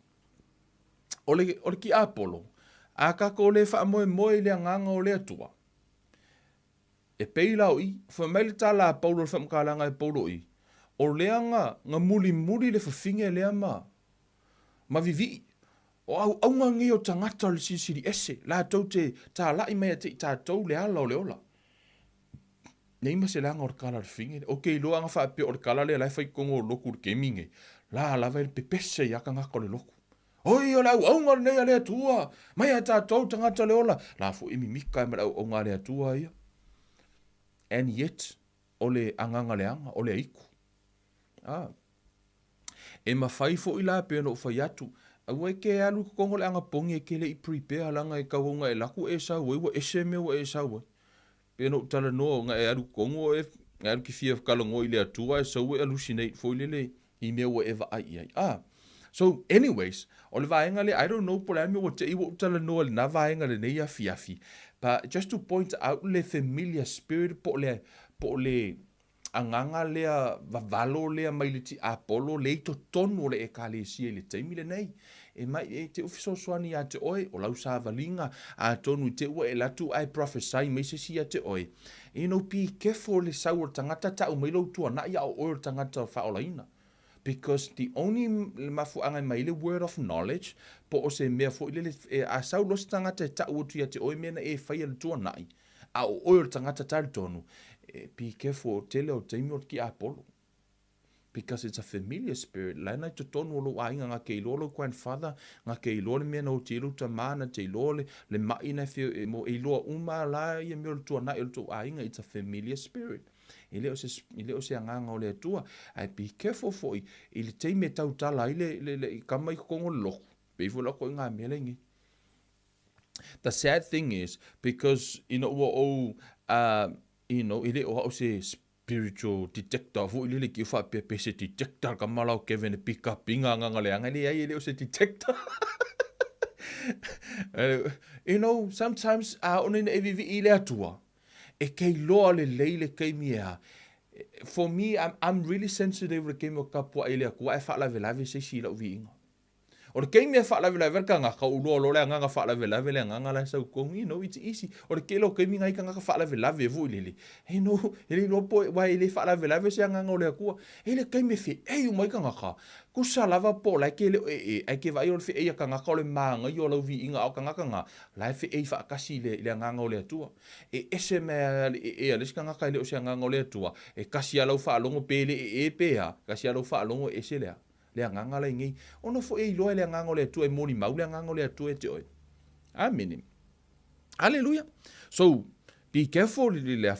O le, o le tiapolo, a tatou le faamoemoe i le agaga o le Atua, e pei la o i, fai mai le tala a Paulo le faamatalaga e Paulo i, o lea na, na mulimuli le fafine lea ma, ma vivii. O auauna nei o tagata o le Silisili Ese, latou te talai mai ia te i tatou le ala o le ola. Nei ma se leaga o le kala o le fafine lea. Ou te iloa ana faapea o le kala lea la e fai i totonu o le lotu i le taimi lenei, la lava e pepese ai lava tagata o le lotu. Oi, o le auauna lenei a le Atua, mai ia tatou tagata le ola. La foi e mimika ai ma le auauna a le Atua ia. And yet, o le agaga leaga, o le aiku. Ah. E mafai foi la pei ona ou fai atu, aua e ke alu i totonu o le anapogi e ke le i prepare leaga e tauau na e alu atu e sau ai ua ese mea ua e sau ai. Pei ona ou talanoa na e alu i totonu oe na e alu e te fia talanoa i le Atua ae sau e hallucinate foi lele i mea ua e vaai i ai. Ah. So anyways, o le vaega lea, I don't know po o le a le mea ua te i ua ou talanoa i lena vaega i lenei afiafi, but just to point out le familiar spirit po o le, po o le agaga lea vavalo lea mai le tiapolo lea i totonu o le Ekalesia i le taimi lenei. E mai e te u fesoasoani ia te oe, o lau savaliga, atonu i te ua e alu atu ae prophesy mai se isi ia te oe. You know, be careful le sau o le tagata tau mai lou tuanai a o oe o le tagata faaolaina. Because the only le mafuaaga e mai ai le word of knowledge, po o se mea foi lele, e, a sau loa se tagata e tau atu ia te oe mea na e faia i le tuanai, a o oe o le tagata talitonu, e, be careful, o tele o taimi o le tiapolo. Because it's a familiar spirit, la e na i totonu o lou aiga, na te iloa lou grandfather, na te iloa le mea na oti ai lou tama, na te iloa le, le mai na e fia, e, mo, e iloa uma la ia mea o le tuanai o le tou aiga, it's a familiar spirit. E le o se, e le o se agaga o le Atua. Ae be careful foi i le taimi e tautala ai le, le, le kama i totonu o le lotu, pei foi la koe ngā mea lenei. The sad thing is, because ina ua ou, you know, e le o au se spiritual detector foi lele ki faapea pe se detector le kama la o Kevin e pick up i ngā agaga leaga, e leai e le o se detector. You know, sometimes a ona ina e vivii i le Atua, e ke iloa lelei le taimi e a. For me, I'm really sensitive i le taimi o tapuai i le Atua ae faalavelave se isi i lau viiga. O le taimi e faalavelave ai le tagata, ou iloa loa le agaga faalavelave le agaga la e sau i totonu, you know, it's easy. O le tele o taimi nai tagata faalavelave foi lele, you know, e le iloa po o, aua e le faalavelave se agaga o le Atua. E i ai le taimi e feei uma ai tagata, tusa lava po o la e ke le o ee, ae ke vaai o le feei a tagata o le magaia o lau viiga, a o tagata na, la e feei faatasi i le, i le agaga o le Atua. E ese mai lava le ee a le isi tagata e le o se agaga o le Atua, e kasi lava lau faalogo pe le ee pe a, kasi lava lau faalogo e ese le a. le agaga la e nei. Ona foi e iloa e le agaga o le Atua e molimau le agaga o le Atua ia te oe. Amene. Aleluia. So, be careful i le,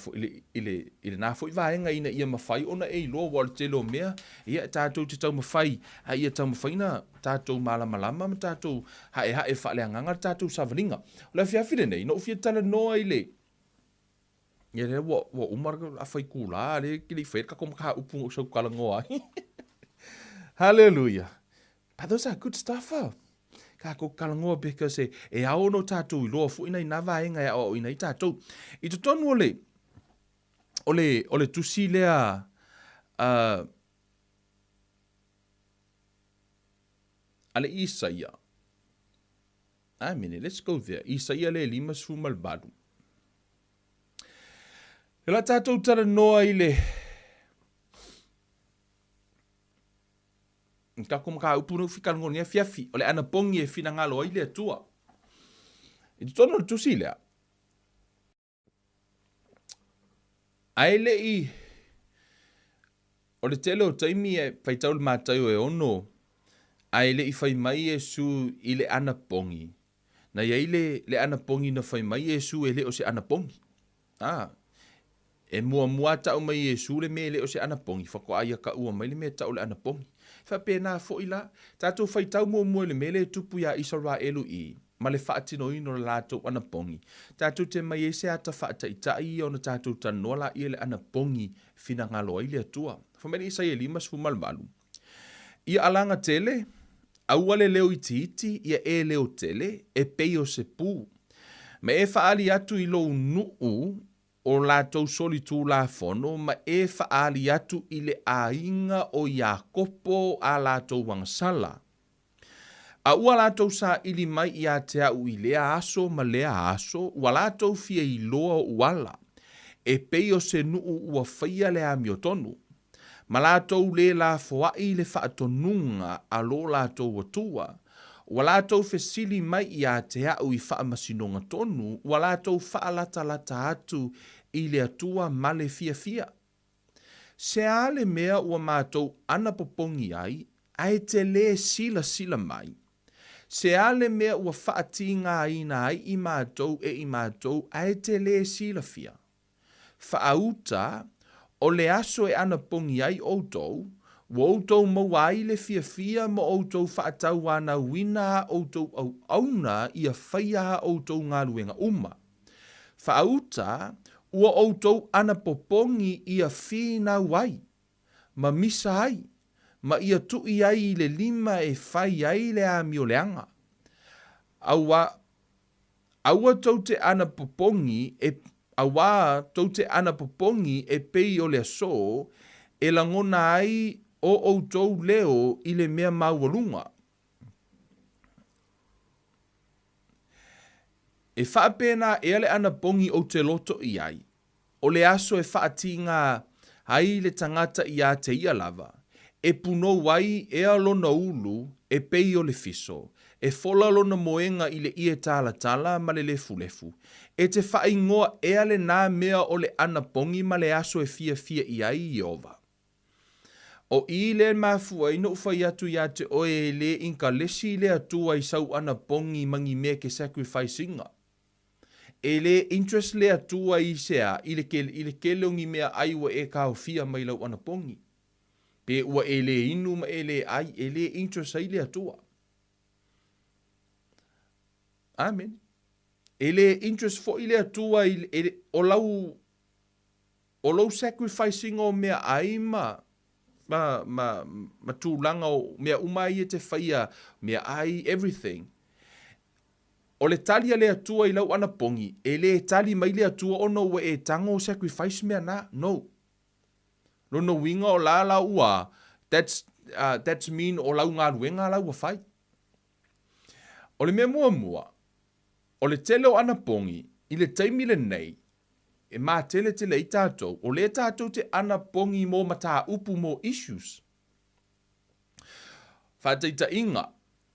i le, i lena foi vaega ina ia mafai ona e iloa ua o le tele o mea, ia tatou te taumafai, a ia taumafai na tatou malamalama ma tatou haehae faaleagaga le tatou savaliga. O le afiafi lenei, na ou fia talanoa i le, ia lea ua, ua uma le afa itulā, lea e te le i faia le tatou mataupu na ou sau talanoa ai. Hallelujah. But those are good stuff, ah. Tatou talanoa because e, e ao ona o tatou iloa foi nai nā vaega e aoaoina ai tatou. I totonu o le, o le, o le tusi lea, uh, a le Isaia. A minute, let's go there. Isaia le 58. E la tatou talanoa i le Ka ko mataupu nei fikalgo nei afiafi, o le anapogi e finagalo ai le Atua. I totonu o le tusi lea, ae le i o le tele o taimi e faitau le Mataio e ono, ae le i fai mai Iesu i le anapogi, na i ai le, le anapogi na fai mai Iesu e le o se anapogi. A, e muamua tau mai Iesu le mea e le o se anapogi, faatoa ia taua mai le mea e tau o le anapogi. E faapena foi la, tatou faitau muamua i le mea lea e tupu iā Isaraelu i, ma le faatinoina o le latou anapogi. Tatou te mai ai se ata faataitai ia ona tatou talanoa laia i le anapogi finagalo ai le Atua. Fai mai le Isaia 58, Ia alaga tele, aua le leo itiiti, ia e leo tele, e pei o se pu. Ma e faaali atu i lou nuu o latou solitulafono ma e faaali atu i le aiga o Iakopo a latou agasala. A ua latou saili mai ia te au i lea aso ma lea aso, ua latou fia iloa oʻu ala, e pei o se nuu ua faia le amiotonu, ma latou lē lafoaʻi i le faatonuga a lo latou Atua, ua latou fesili mai ia te au i faamasinoga tonu, ua latou faalatalata atu i le Atua ma le fiafia. Se a le mea ua matou anapopogi ai, ae te lē silasila mai? Se a le mea ua faatigāina ai i matou e i matou ae te lē silafia? Faauta, o le aso e anapogi ai ʻoutou, ua ʻoutou maua ai le fiafia ma ʻoutou faatauanauina a ʻoutou auauna ia faia a ʻoutou galuega uma. Faauta, ua ʻoutou anapopogi ia finau ai, ma misa ai, ma ia tuʻi ai i le lima e fai ai le amioleaga. Aua, Aua tou te anapopogi e, auā tou te anapopogi e pei o le asō, e lagona ai o ʻoutou leo i le mea maualuga. E faapena ea le anapogi ou te loto i ai, O le aso e faatīgā ai le tagata iā te ia lava, e punou ai ea lona ulu e pei o le fiso, e fola lona moega i le ie talatala ma le lefulefu, e te faaigoa ea lenā mea o le anapogi ma le aso e fiafia i ai Ieova. O i lea e mafua ai noʻu fai atu iā te oe e lē inkalesi le Atua i sau anapogi ma ni mea ke sacrifice ina. E lē interest le Atua i se a, i le kele, i le kele o ni mea ʻai ua e kaofia mai lau anapogi. Pe ua e lē inu ma e lē ʻai, e lē interest ai le Atua. Amene. E lē interest foʻi le Atua i, e, o lau, o lou sacrifice ina o mea ʻai ma, ma, ma, ma tulaga o mea uma ia e te faia, mea ʻai, everything. O le tali a le Atua i lau anapogi, e lē tali mai le Atua ona ua e tago sacrifice mea na. No. Lona uiga o la la ua, that's, uh, that's mean o lau galuega la ua fai. O le mea muamua, o le tele o anapogi, i le taimi lenei, e mateletele ai tatou, o lea tatou te anapogi mo mataupu mo issues. Faataitaiga,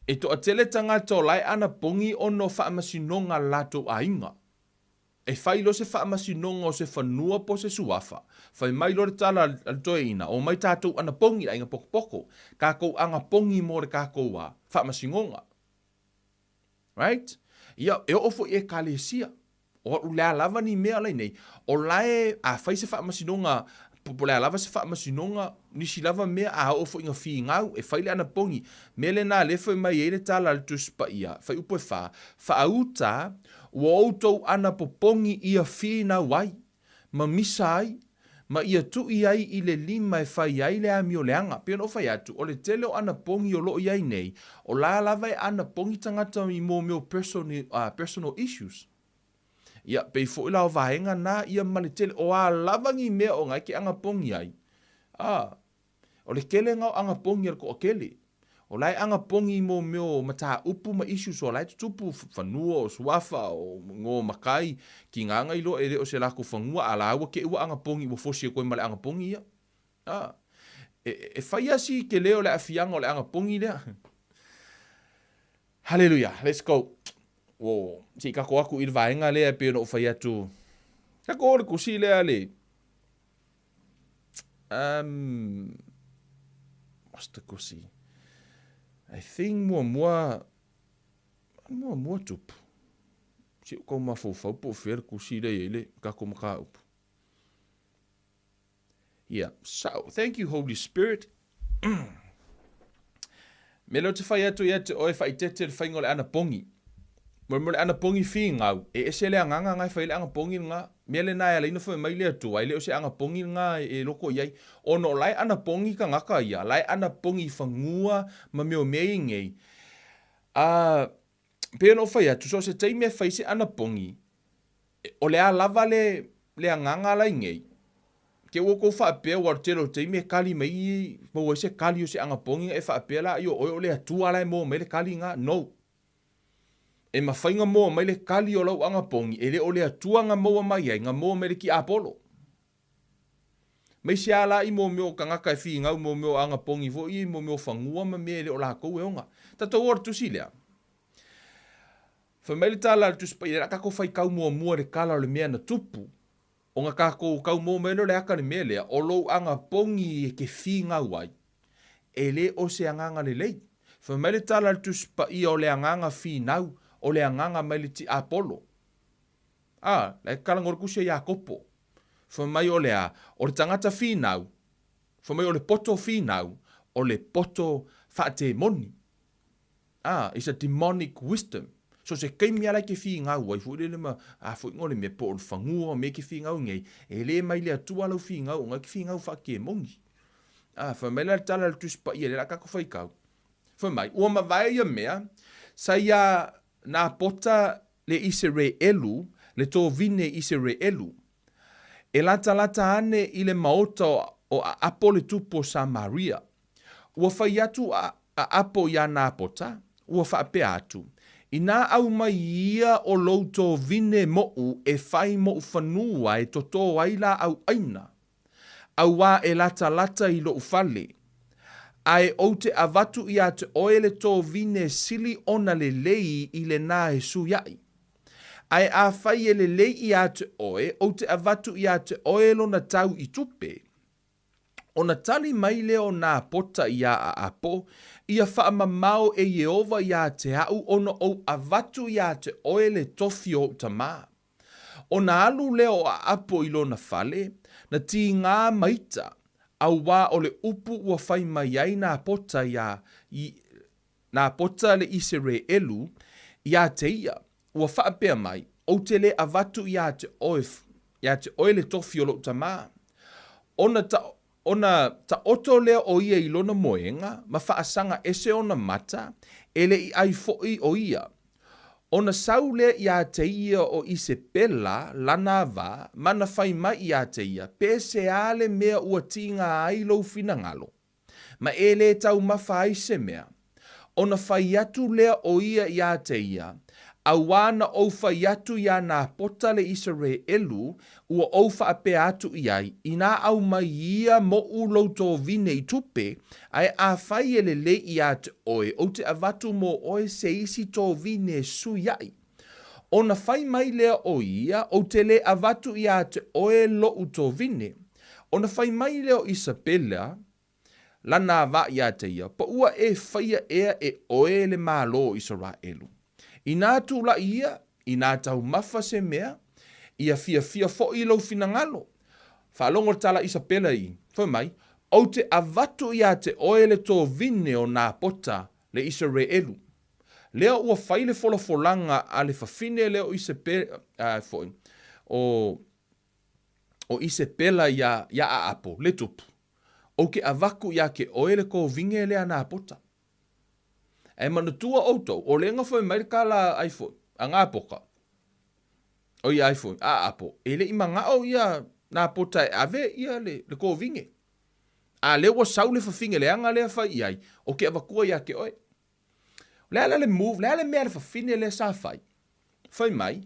e toatele tagata o la e anapogi ona o faamasinoga a le latou aiga. E fai loa se faamasinoga o se fanua po o se suafa, fai mai loa le tala a le toeaina, Omai tatou anapogi le aiga pokopoko, tatou anapogi mo le tatou a, faamasinoga. Right? Ia, e oo foi i ekalesia. O le a lava ni mea la nei, o la e, a fai se faamasinoga, po o le a lava se faamasinoga, nisi lava mea, a oo foi ina finau, e fai le anapogi. Mea lena lea fai mai ai le tala a le Tusi Paia, fuaiupu e 4, Faauta ua outou anapopogi ia finau ai, ma misa ai, ma ia tui ai i le lima e fai ai le amio leaga. Pei ona ou fai atu, o le tele o anapogi o lo o i ai nei, o la lava e anapogi tagata i mō mea o personal issues. Ia, pei foi la o vaega na ia ma le tele o a lava ni mea o na e ke anapogi ai. A, o le kelega o anapogi a le toatele. O la e anapogi i mō mea o mataupu ma issues o la e tutupu fanua o suafa o ngo makai ki ngā nga iloa e le o se lako fanua a la ua ke ua anapogi ua fosi e koe ma le anapogi ia. A, e, e fai asi ke leo le afianga o le anapogi lea. Hallelujah. Let's go. Wo, se i kako aku i le vaega lea e pei ona ou fai atu. Kako o le kusi lea le what's the kusi? I think muamua muamua tupu. Se i kau mafaufau po o fea le kusi lea i ai le kako mataupu. Yeah, so thank you Holy Spirit. Me leo te whai atu ia te oe whaitete le whainga o le anapongi. Mo mo le anapongi fīngau, e ese le anganga ngai whai le anapongi ngā, mea le nā e alaina whai mai le atua, e le o se anapongi ngā e loko iai. Ono o lae anapongi ka ngaka ia, lae anapongi whangua ma meo mea i ngei. A, pei ona ou fai atu, so o se taimi e fai se anapongi, o le a lava le, le agaga la i nei. Ke ua kou faapea, ua tele o taimi e kali mai i, maua ai se kali o se anapongi e faapea la, io oe o le Atua la e maua mai le kali nga. No. E mafai nga maua mai le kali o lau anapongi, e le o le Atua nga maua mai ai, nga maua mai le tiapolo. Mai se a la i mō mea o kangaka e fīngau mō mea o anapongi foi i mō mea o fanua ma mea e le o lākou e oga. Tatou o le tusi lea. Fai mai le tala a le Tusi Paia, le a takou faitau muamua i le kala o le mea na tupu, ona takou tau maua mai lea o le aka le mea lea, o lou anapongi e ke fīngau ai, e le o se agaga lelei. Fai mai le tala a le Tusi Paia o le agaga finau, o le agaga mai le tiapolo. A, la e kala ngore kusi a Iakopo. Fai mai o le a, o le tagata finau, fai mai o le poto finau, o le poto faatemoni. Ah, it's a demonic wisdom. So se kaimi ala ke fīngau ai foi lele ma a foi ngole me po o le fagua me ke fīngau nei, e le mai le Atua lau fīngau, ngai ke fīngau faakemoni. Ah, fai mai la le tala le Tusi Paia le la kako faikau. Fai mai, ua mavae ia mea, sa ia nā pota le Isereelu, le tovine Isereelu. E latalata ane i le maota o Aapo le tupu o Samaria. Ua fai atu a Aapo iā Napota, ua faapea atu, Inā aumai ia o lou tovine moʻu e fai moʻu fanua e totō ai lāʻau ʻaina, auā e latalata i loʻu fale, a e ou te avatu iā te ʻoe le tovine sili ona lelei i lenā e suiaʻi. A e afai e lelei iā te ʻoe, ou te avatu iā te ʻoe lona tau i tupe. Ona tali mai lea o Napota iā Aapo, Ia faamamao e Ieova iā te aʻu ona ou avatu iā te ʻoe le tofi o ou tamā. Ona alu lea o Aapo i lona fale, na tīgā maita, auā o le upu ua fai mai ai Napota iā, Napota le Isereelu, iā te ia, ua faapea mai, Ou te le avatu iā te oe, iā te oe le tofi o loʻu tamā. Ona ta, ona taoto lea o ia i lona moega, ma faasaga ese ona mata, e le i ʻai foʻi o ia. Ona sau lea iā te ia o Isepela lana wā, ma na fai mai iā te ia, Pe se a le mea ua tīgā ai lou finagalo? Ma e lē taumafa ai se mea. Ona fai atu lea o ia iā te ia, Auā na ou fai atu iā Napota le Isaraelu, ua ou faapea atu i ai, Inā aumai ia moʻu lou tovine i tupe, ae afai e lelei iā te ʻoe, ou te avatu mō ʻoe se isi tovine e suiaʻi. Ona fai mai lea o ia, Ou te lē avatu iā te oe loʻu tovine. Ona fai mai lea o Isapela, lana avā iā te ia, Po ua e faia ea e oe le Malo o Isaraelu? Inā tulaʻi ia, inā taumafa se mea, ia fiafia foʻi lou finagalo. Faalogo le tala a Isapela i, fai mai, Ou te avatu iā te oe le tovine o Napota le Isaraelu. Lea ua fai le folafolaga a le fafine lea o Isepe, a, foi, o, o Isepela iā, iā Aapo, le tupu, Ou ke avaku iā ke oe le kovige lea a Napota. Ae manatua outou, o lega foi mai le kala ai foi, a Napoka, o ia ai foi, a Aapo, e le i manao ia Napota e ave ia le, le kovige. A lea ua sau le fafine leaga lea fai i ai, o ke avakua iā ke oe. O le a la le move, le a le mea a le fafine lea sa fai? Fai mai,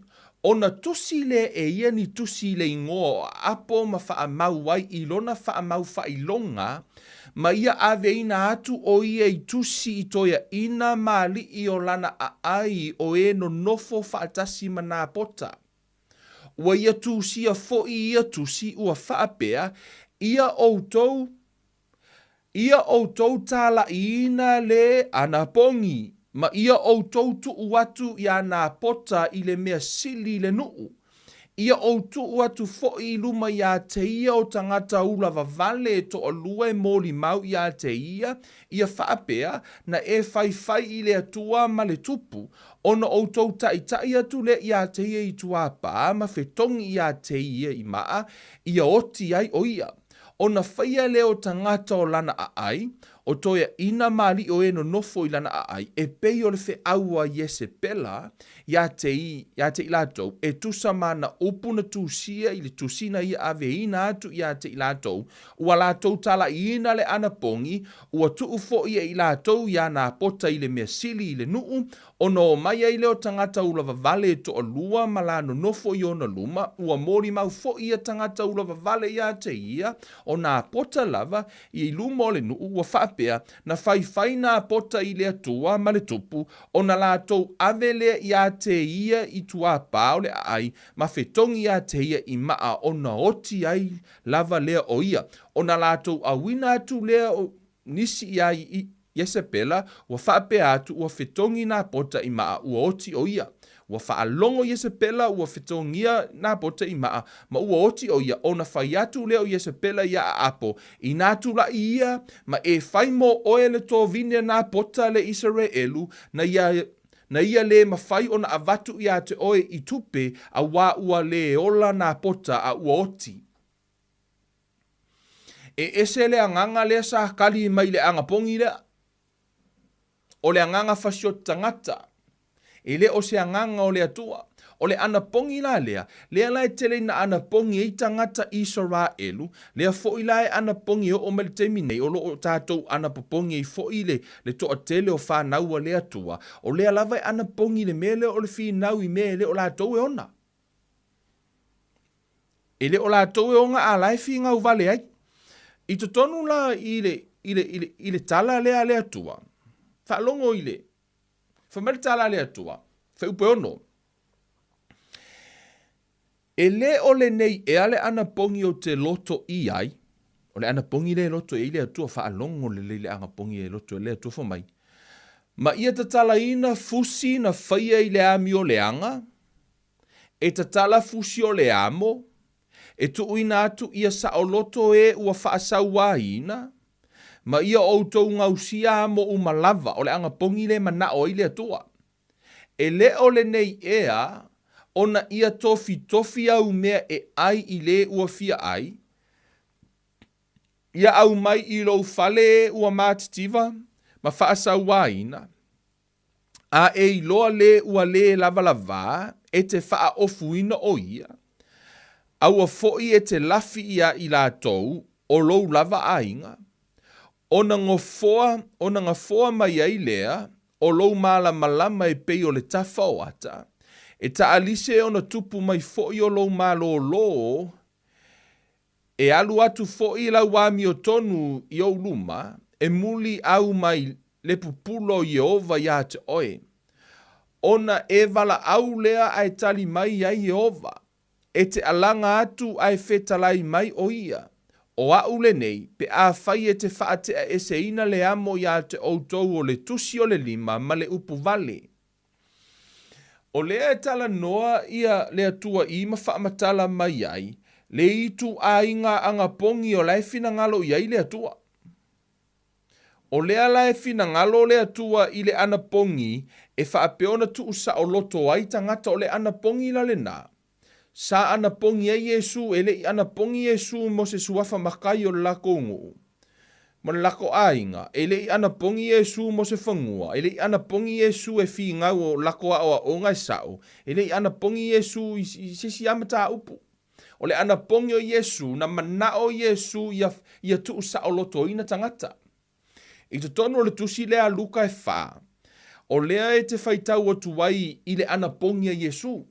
ona tusi lea e ia ni tusi i le igoa o Aapo ma faamau ai i lona faamau faailoga, ma ia aveina atu o ia i tusi i toeaina ma aliʻi o lana aai o e nonofo faatasi ma Napota. Ua ia tusia foʻi ia tusi ua faapea, Ia outou Ia outou tālaʻiina le anapogi, ma ia outou tuu atu iā Napota i le mea sili i le nuʻu. Ia ou tuu atu foʻi i luma iā te ia o tagata ula vavale e toalua e molimau iā te ia, ia faapea, na e faifai i le Atua ma le tupu, ona outou taʻitaʻi atu lea iā te ia i tuāpā ma fetogi iā te ia i maa, ia oti ai o ia. Ona faia lea o tagata o lana aai, o toeaina ma aliʻi o e nonofo i lana aai, e pei o le feʻau a Iesepela iā te, iā te i latou, e tusa ma ana upu na tusia i le tusina ia aveina atu iā te i latou, ua latou talaʻiina le anapogi, ua tuu foʻi e i latou iā Napota i le mea sili i le nuʻu, Ona o mai ai lea o tagata ula vavale e toalua ma la nonofo i ona luma, ua molimau foʻi ia tagata ula vavale iā te ia, o Napota lava, i luma o le nuʻu, ua faapea, na faifai Napota i le Atua ma le tupu, ona latou ave lea iā te ia i tuāpā o le aai, ma fetogi iā te ia i maa ona oti ai lava lea o ia. Ona latou auina atu lea o nisi iā Iesepela, ua faapea atu, ua fetogi Napota i maa, ua oti o ia. Ua faalogo Iesepela ua fetogia Napota i maa, ma ua oti o ia, ona fai atu lea o Iesepela iā Aapo, Inā tulaʻi ia, ma e fai mō oe le tovine Napota le Isaraelu, na ia, na ia lē mafai ona avatu iā te oe i tupe, auā ua lē ola Napota a ua oti. E ese le agaga lea sa kali mai le anapogi lea. O le agaga fasioti tagata. E le o se agaga o le Atua. O le anapogi la lea, lea la e tele ina anapogi ai tagata Isaraelu, lea foi la e anapogi e oo mai le taimi nei, o lo o tatou anapopogi ai foi le, le toatele o fanau a le Atua, o lea lava e anapogi le mea lea o le finau i mea e le o latou e ona. E le o latou e ona a la e finau vale ai. I totonu la i le, i le, i le, i le tala lea a le Atua, faalogo i le, fai mai le tala a le Atua, fuaiupu e 6, E le o lenei ea le anapogi ou te loto i ai, o le anapogi lea e loto i ai le Atua, faalogo lelei le anapogi e loto i ai le Atua, fai mai, ma ia tatalaina fusi na faia i le amioleaga, E tatala fusi o le amo, e tuuina atu ia saoloto e ua faasauaina, ma ia outou gausia amo uma lava, o le anapogi lea e manao ai le Atua. E le o lenei ea, ona ia tofitofi au mea e ai i le ua fia ai, ia aumai i lou fale e ua matitiva ma faasauaina, A e iloa lē ua lē lavalavā e te faaofuina o ia, aua foʻi e te lafi iā i latou o lou lava aiga, ona gofoa, ona gafoa mai ai lea o lou malamalama e pei o le tafa o ata, e taalise ona tupu mai foʻi o lou malōlō, E alu atu foʻi lau amiotonu i ou luma, e muli au mai le pupula o Iēhova iā te oe. Ona e valaau lea ae tali mai ai Ieova, E te alaga atu ae fetalai mai ʻo ia, ʻO aʻu lenei, pe afai e te faateʻaeseina le amo iā te ʻoutou o le tusi o le lima ma le upu wale. O lea e talanoa ia le Atua i ma faamatala mai ai le ituaiga anapogi o la e finagalo i ai le Atua. O lea la e finagalo le Atua i le anapogi e faapea ona tuusaoloto ai tagata o le anapogi la lena. Sa anapogi ai Iesu, e le i anapogi Iesu mo se suafa matai o le latou nuu ma le latou aiga, e le i anapogi Iesu mo se fanua, e le i anapogi Iesu e finau o latou aoaoga e sao, e le i anapogi Iesu i se isi lava mataupu. O le anapogi o Iesu, na manao Iesu ia, ia tuusaolotoina tagata. I totonu o le tusi lea a Luka e fa, o lea e te faitau atu ai i le anapogi a Iesu.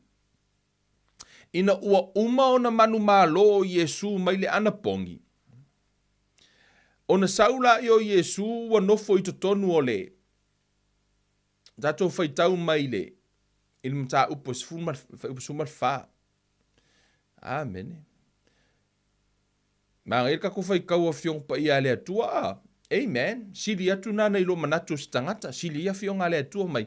Ina ua uma ona manumalo o Iesu mai le anapogi, ona sau laia o Iesu ua nofo i totonu o le tatou faitau mai le i le mataupu e 14. Amene. Manaia le tatou faitau Afioga Paia a le Atua a. Amen. Sili atu nana i lo manatu o se tagata, sili ia Afioga a le Atua mai.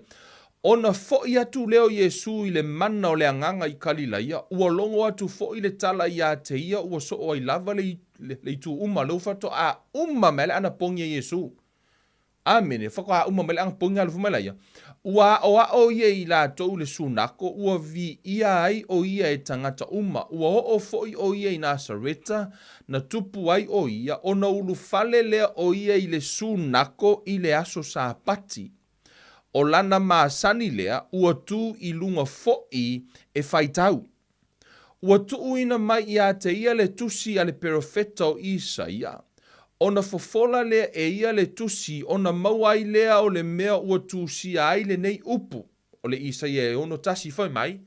Ona foʻi atu lea o Iesu i le mana o le Agaga i Kalilaia, ua logo atu foʻi le tala iā te ia ua soo ai lava le, le, le itu uma, lea ua faatoa uma mai le anapogi a Iesu. Amene, faatoa uma mai le anapogi alofa mai laia. Ua aʻoaʻo ia i latou i le sunako, ua viia ai ʻo ia e tagata uma. Ua oo foʻi ʻo ia i Nasareta, na tupu ai ʻo ia, ona ulufale lea ʻo ia i le sunako i le aso Sapati. ʻO lana masani lea, ua tū i luga foʻi e faitau. Ua tuuina mai iā te ia le tusi a le perofeta o Isaia, ona fofola lea e ia le tusi ona maua ai lea o le mea ua tusia ai lenei upu, o le Isaia e 61 fai mai,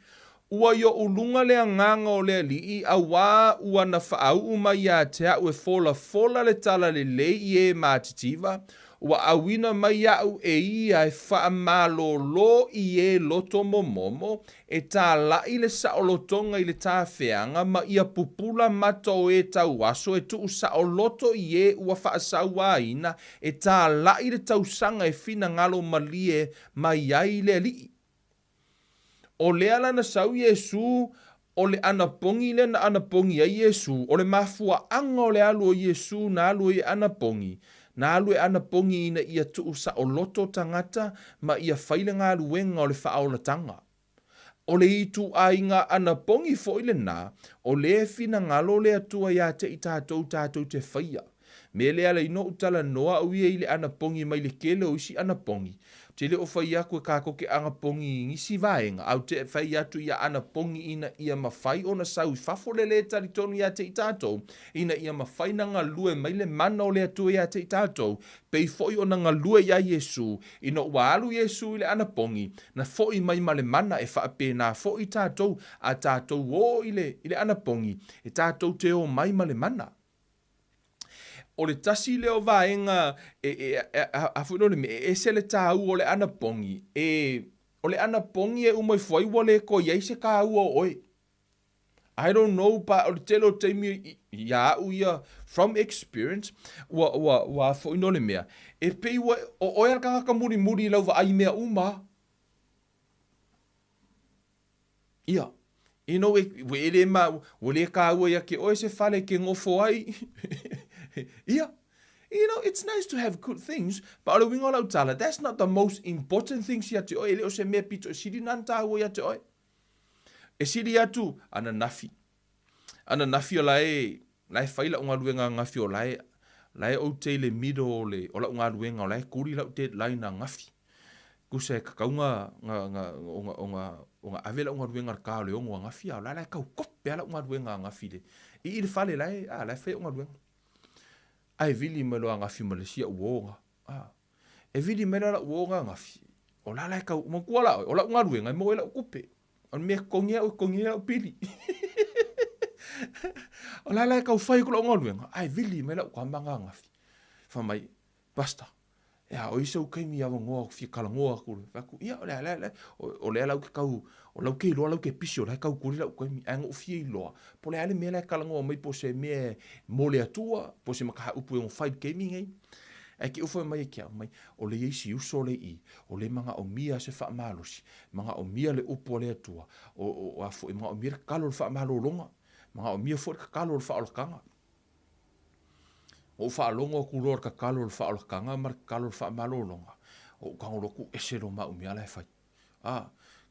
Ua i oʻu luga le agaga o le Alii, auā ua na faauu mai iā te aʻu e folafola le talalelei i e matitiva, ua ʻauina mai iaʻu e ia e faamalōlō i e loto momomo, e tālaʻi le saolotoga i le tafeaga ma ia pupula mata o e tauaso e tuusaoloto i e ua faasauāina, e tālaʻi le tausaga e finagalo malie mai ai le Alii. O lea la na sau Iesū, o le anapogi lea na anapogi ai Iesū, o le mafuaaga o le alu o Iesū na alu ai e anapogi, na alu e anapogi ina ia tuusaoloto tagata ma ia fai le galuega o le faaolataga. O le ituaiga anapogi foʻi lenā, o lea e finagalo le Atua iā te i tatou tatou te faia. Mea lea ala i noʻu talanoa au ia i le anapogi mai le kele o isi anapogi. Ou te le o fai atu e kākou ke anapogi i nisi vaega, a ou te fai atu ia anapogi ina ia mafai ona sau i fafo le lē talitonu iā te i tatou, ina ia mafai na galue mai le mana o le Atua iā te i tatou, pei foʻi ona galue iā Iesū, ina ua alu Iesū i le anapogi, na foʻi mai ma le mana e faapena foʻi tatou a tatou ō i le, i le anapogi, e tatou te ō mai ma le mana. O le tasi lea o vaega e, e, e, a, foi le mea, e ese le tāua o le anapogi, e, o le anapogi e uma ifo ai ua le toe i ai se tāua o oe. I don't know, pa o le tele o taimi iā aʻu ia from experience, ua, ua, ua foi no le mea, e pei ua, o oe a le tagata mulimuli i lau vaai i mea uma. Ia, you know, e, ua e le ma, ua le kāua ia ke oe se fale ke ngofo ai. Ia, you know, it's nice to have good things, but o le uiga o lau tala, that's not the most important things ia te oe, e le o se mea pito e sili nana tāua ia te oe. E sili atu, ananafi. Ananafi o la e, la e fai lau galuega ananafi o la e, la e oute i le middle o le, o lau galuega o la e kuli lau deadline ananafi. Tusa e tatau na, na, na, ona, ona, ona ave lau galuega i le ta o le 6 ananafi, a o la la e tau kope lava lau galuega ananafi i le, i i le fale la e, a, la e fai au galuega. Ae vili mai loa ananafi ma le isi au uo na, a. E vili mai la lau uo na ananafi, o la la e tau, manatua la oe, o lau galuega e maua ai lau tupe. O le mea e totogi au, e totogi ai lau pili. O la la e tau fai atu lau galuega, ae vili mai lau tama na ananafi. Fai mai, Pastor, E a, oi sau kaimi avanoa ou fia talanoa atu. Fai atu, ia, o le a, le a, le a, o lea la ou te tau, o la ou te iloa la ou te pisi o la e tau kuli la'u taimi, ae na ou fia iloa, po o le a le mea la e talanoa mai po o se mea mo le Atua, po o se mataupu e ono fai i le taimi lenei. Ae te i ua fai mai ia te au, mai, o lea e i ai si uso lea i i, o lea e manaomia se faamalosi, manaomia le upu a le Atua, o, o, a foi, manaomia le tatalo o le faamalologa, manaomia foi le tatalo o le faaolataga. Ou faalogo atu loa i le tatalo o le faaolataga ma le tatalo o le faamalologa, ou tago loa tuu ese loa ma au mea la e fai. A,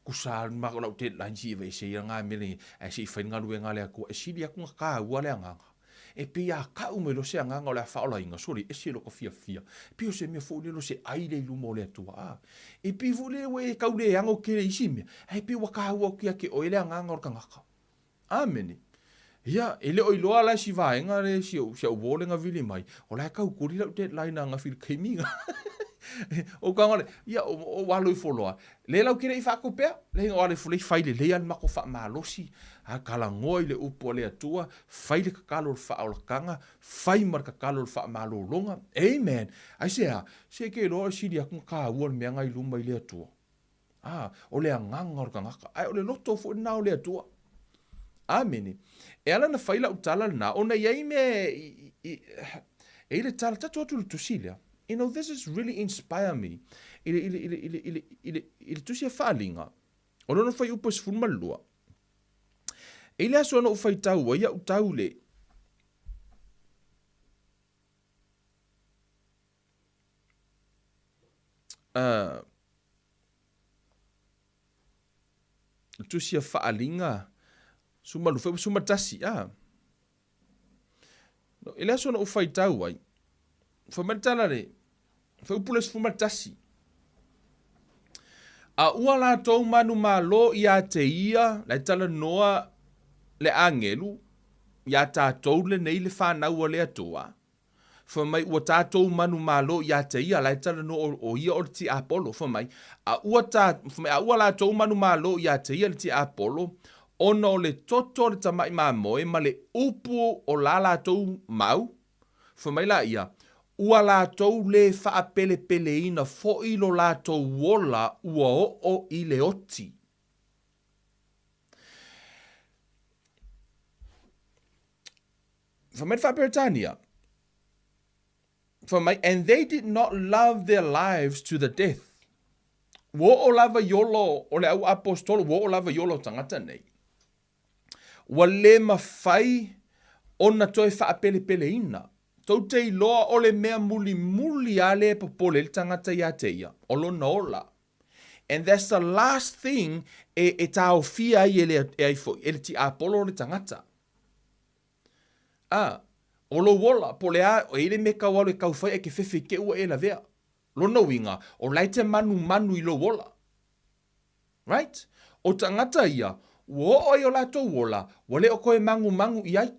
tusa lava ma lau deadline se i aveese ia na mea nei, ae se i fai le galuega a le Atua, e sili atu ona taua le agaga. E pei a tau mai loa se agaga o le a faaolaina, sole, ese lota fiafia. E pei o se mea foi lele o se ai lea i luma o le Atua. A, e pei foi lele ua e tau leago tele i isi mea, ae pei ua taua atu ia te oe le agaga o le tagata. Amene. Ia, e le o iloa la si vaega le si ou, si au uo le na vili mai, o la e tau kuli lau deadline ananafi i le taimi na. O ka ngale, ia, o, o alo ifo loa, le lau ke le i faatupea, le o alo ifo le i fai lelei a le matou faamalosi, a talanoa i le upu a le Atua, fai le tatalo o le faaolataga, fai ma le tatalo o le faamalologa. Amen. Aisea? Se ke iloa o le sili atu na taua le mea na i luma i le Atua. Ā, o le agaga o le tagata, ae o le loto foi lena o le Atua. Amene. E ala ona fai lau tala lena, ona e i ai mea e, e i ai le tala, tatou atu i le tusi lea. You know, this is really inspire me. I le, i le, i le, i le, i le, i le, i le tusi a Faaaliga, o lona fuaiupu e 12. E i le aso na ou faitau ai au tau le, uh, tusi a Faaaliga, suma lufe, suma tasi, ah. No, i le aso na ou faitau ai, fai mai le tala le, fai upu le 11. A ua latou manumalo ia te ia, la e talanoa le agelu, iā tatou lenei le fanau a le Atua, Fai mai, ua tatou manumalo ia te ia, la e talanoa o ia o le tiapolo. Fai mai, a ua ta, fai mai, a ua latou manumalo ia te ia le tiapolo, ona o le toto o le tamaʻi mamoe ma le upu o la latou mau, fai mai laia, ua latou lē faapelepeleina foi lo latou ola ua oo i le oti. Fai mai le Faa-Peretania, fai mai, and they did not love their lives to the death. Ua oo lava i ola o le au aposetolo, ua oo lava i ola o tagata nei. Ua le mafai ona toe faapelepeleina. Tou te iloa o le mea mulimuli a lea e popole ai le tagata ia te ia, o lona ola. And that's the last thing e, e taofia ai e le, e ai foi, e le tiapolo le tagata. A, o lou ola, po o le a, e i ai le mea e tau alu e tau fai ae ke fefe i te ua e lavea. Lona uiga, o la e te manumanu i lou ola. Right? O tagata ia, ua oo ai o latou ola, ua le o toe manumanu i ai.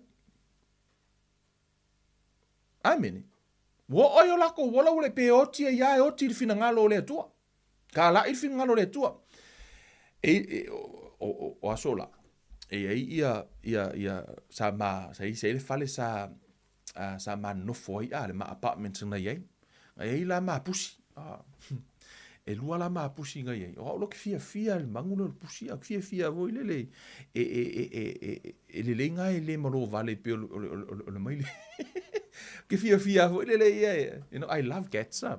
Amene. Ua oo ai o lakou ola ua le pe oti ai a e oti i le finagalo o le Atua. Kālaʻi le finagalo o le Atua. E, e, o, o, o aso la, e i ai ia, ia, ia, sa ma, sa i, sa i le fale sa, uh, sa ma nofo ai, a, le ma apartment na i ai. Na i ai la ma pusi. Ah. E lua la ma pusi na i ai. O au lo ke fiafia le mangu le o le pusi, a fiafia voi le le, e, e, e, e, e, e lelei nga e le malo vale pe o le, o le, o le, o le maile. Ke fiafia foi le le ia, you know, I love cats, ah.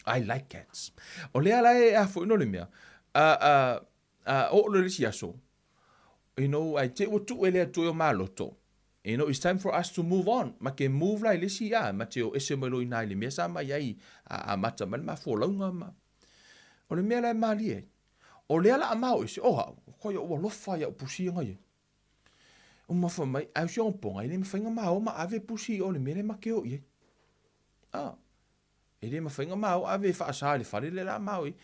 I like cats. O lea la e a foi no le mea. A a a o le isi aso. You know, ai te ua tuu e le Atua i o maloto. You know, it's time for us to move on. Ma ke move la i le isi a, ma te o ese mai lo ina i le mea sa mai ai a, a mata mai le mafolauga ma. O le mea la e malie ai. O lea la a mao ese, oh, koe o ua lofa ia pusi nga ia. O mafa mai, ai si o ponga, i le mawhai nga mao ma ave pusi o le mea le ma ke o i ai. Ah, E le mawhai nga mao ave e whaasa i le whare le la mao i.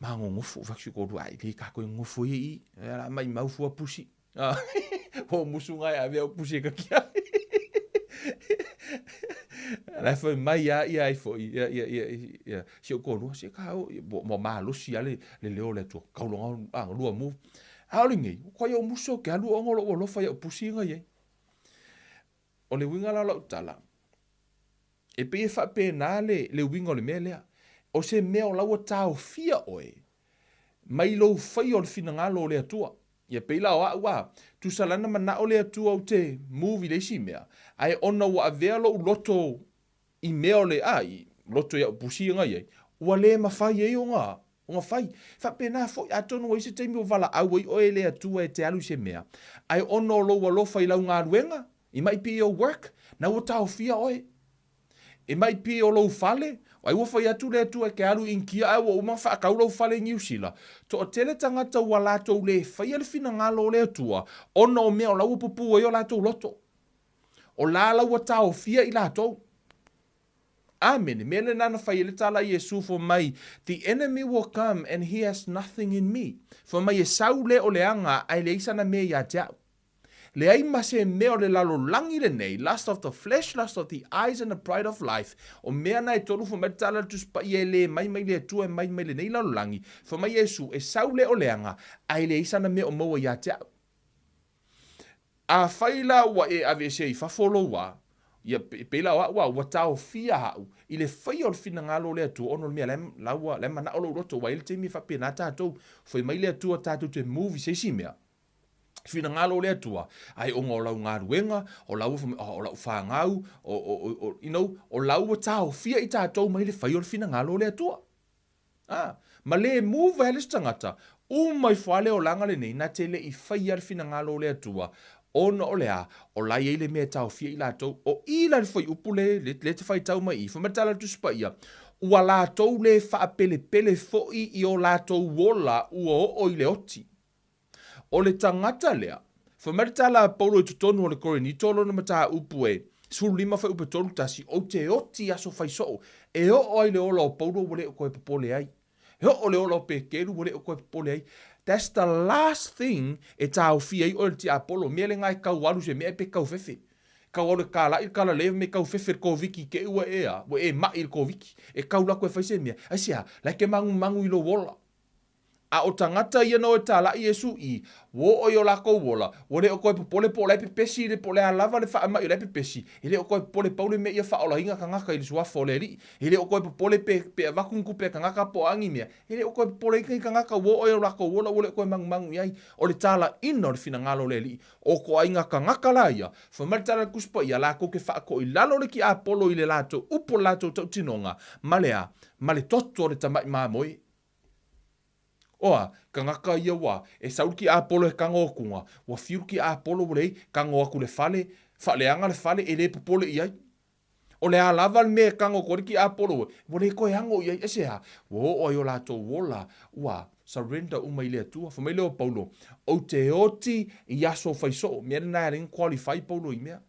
Ma ngongofo, whaksu ko rua, i le ka koe ngofo i i, e la mai mau fua pusi. Ah, o musu ngai ave au pusi e kakia. La fai mai ia ia ai fo ia ia ia ia si o ko rua si ka o mo malosi ale le leo le atua kaulonga a lua mu. A o le nei, ko ia o musu ke alu o ngolo o lofa ia o pusi ngai ai. O le uiga la o lau tala, E pei e faapena le, le uiga o le mea lea. O se mea o la ua taofia oe mai lou faia o le finagalo o le Atua. Ia pei la o a'u a, tusa la na mana'o le Atua ou te move i le isi mea, ae ona ua avea lo'u loto i mea o le, a, i loto i a'u pusi ia na i ai, ua le mafai ai ona, ona fai. Faapena foi, atonu ua i ai se taimi ua valaau ai oe e le Atua e te alu i se mea, ae ona o lou alofa i lau galuega, it might be your work, na ua taofia oe. E mai pi o lou fale, ai ua fai atu le Atua e ke alu i Inikia ae ua uma ona faatau lou fale i Niu Sila. Toatele tagata ua latou le faia le finagalo o le Atua ona o mea o la ua pupū ai o latou loto. O la la ua taofia i latou. Amene. Mea lena na fai ai le tala a Iesu fai mai, The enemy will come and he has nothing in me. Fai mai e sau le o leaga ae leai sana mea ia te au. Leai ma se mea o le lalolagi lenei, lust of the flesh, lust of the eyes and the pride of life, o mea na e tolu fai mai le tala a le Tusi Paia e le mai mai le Atua e mai mai lenei lalolagi, fai mai Iesu, e sau le o leaga, ae leai sana mea o maua ia te au. Afai la ua e aveesea i fafo lou wā, ia, pei la o a'u a, ua taofia a'u i le faia o le finagalo o le Atua ona o le mea la e, la ua, la e mana'o lou loto, ua i ai le taimi e faapena tatou, fai mai le Atua tatou te move i se isi mea, finagalo o le Atua, ae ona o lau galuega, o lau o lau fanau, o, o, o, you know, o lau ua taofia i tatou mai le fai o le finagalo o le Atua. Ah, ma le move ai le isi tagata, uma ifo lava le olaga lenei, na te le i faia le finagalo o le Atua, ona o le a, o la e i ai le mea e taofia i latou. O i la le fuaiupu le, le, le te faitau mai i, fai mai le tala a le Tusi Paia, ua latou le faapelepele foi i o latou ola ua oo i le oti. O le tagata lea, fai mai le tala a Paulo i totonu o le Korinito lona mataupu e 15 fuaiupu 31, Ou te oti i aso fai soo, e oo ai le ola o Paulo ua le o toe popole ai. E oo le ola o Peteru ua le o toe popole ai. That's the last thing e taofia ai oe e le tiapolo, mea lena e tau alu se mea pe tau fefe. Tau alu e kalai le kalalei me tau fefe le Koviti te i ua e a, ua e maʻi i le Koviti. E tau lako e fai se mea. Aisea? La e te magumagu i lou ola. A o tagata ia na o e tālaʻi Iesū i, ua oo i o lākou ola, ua le o toe popole po o la e pepesi i le po o le a lava le faamaʻi o la e pepesi, e le o toe popole pau le mea ia faaolaina tagata i le suafa o le Alii, e le o toe popole pe, pe avatu ni tupe a tagata po o a ni mea, e le o toe popole ai ni tagata ua oo i o lākou ola ua le o toe magumagu i ai. O le tālaʻina o le finagalo o le Alii, o ituaiga tagata la ia, fai mai le tala a le Tusi Paia, latou te faatoilalo le tiapolo i le latou upu o le latou tautinoga, ma le a? Ma le toto o le tamaʻi mamoe. Oa, tagata ia ua, e sau le tiapolo e tago atuga, ua fiu le tiapolo ua leai, tago atu le fale, faaleaga le fale, e le popole i ai. O le a lava le mea e tago atu ai le tiapolo, ua le toe ago i ai. Aisea? Ua oo ai o latou ola, ua surrender uma i le Atua. Fai mai lea o Paulo, Ou te oti i aso fai soo. Mea lena e ala ai ona qualify Paulo i mea.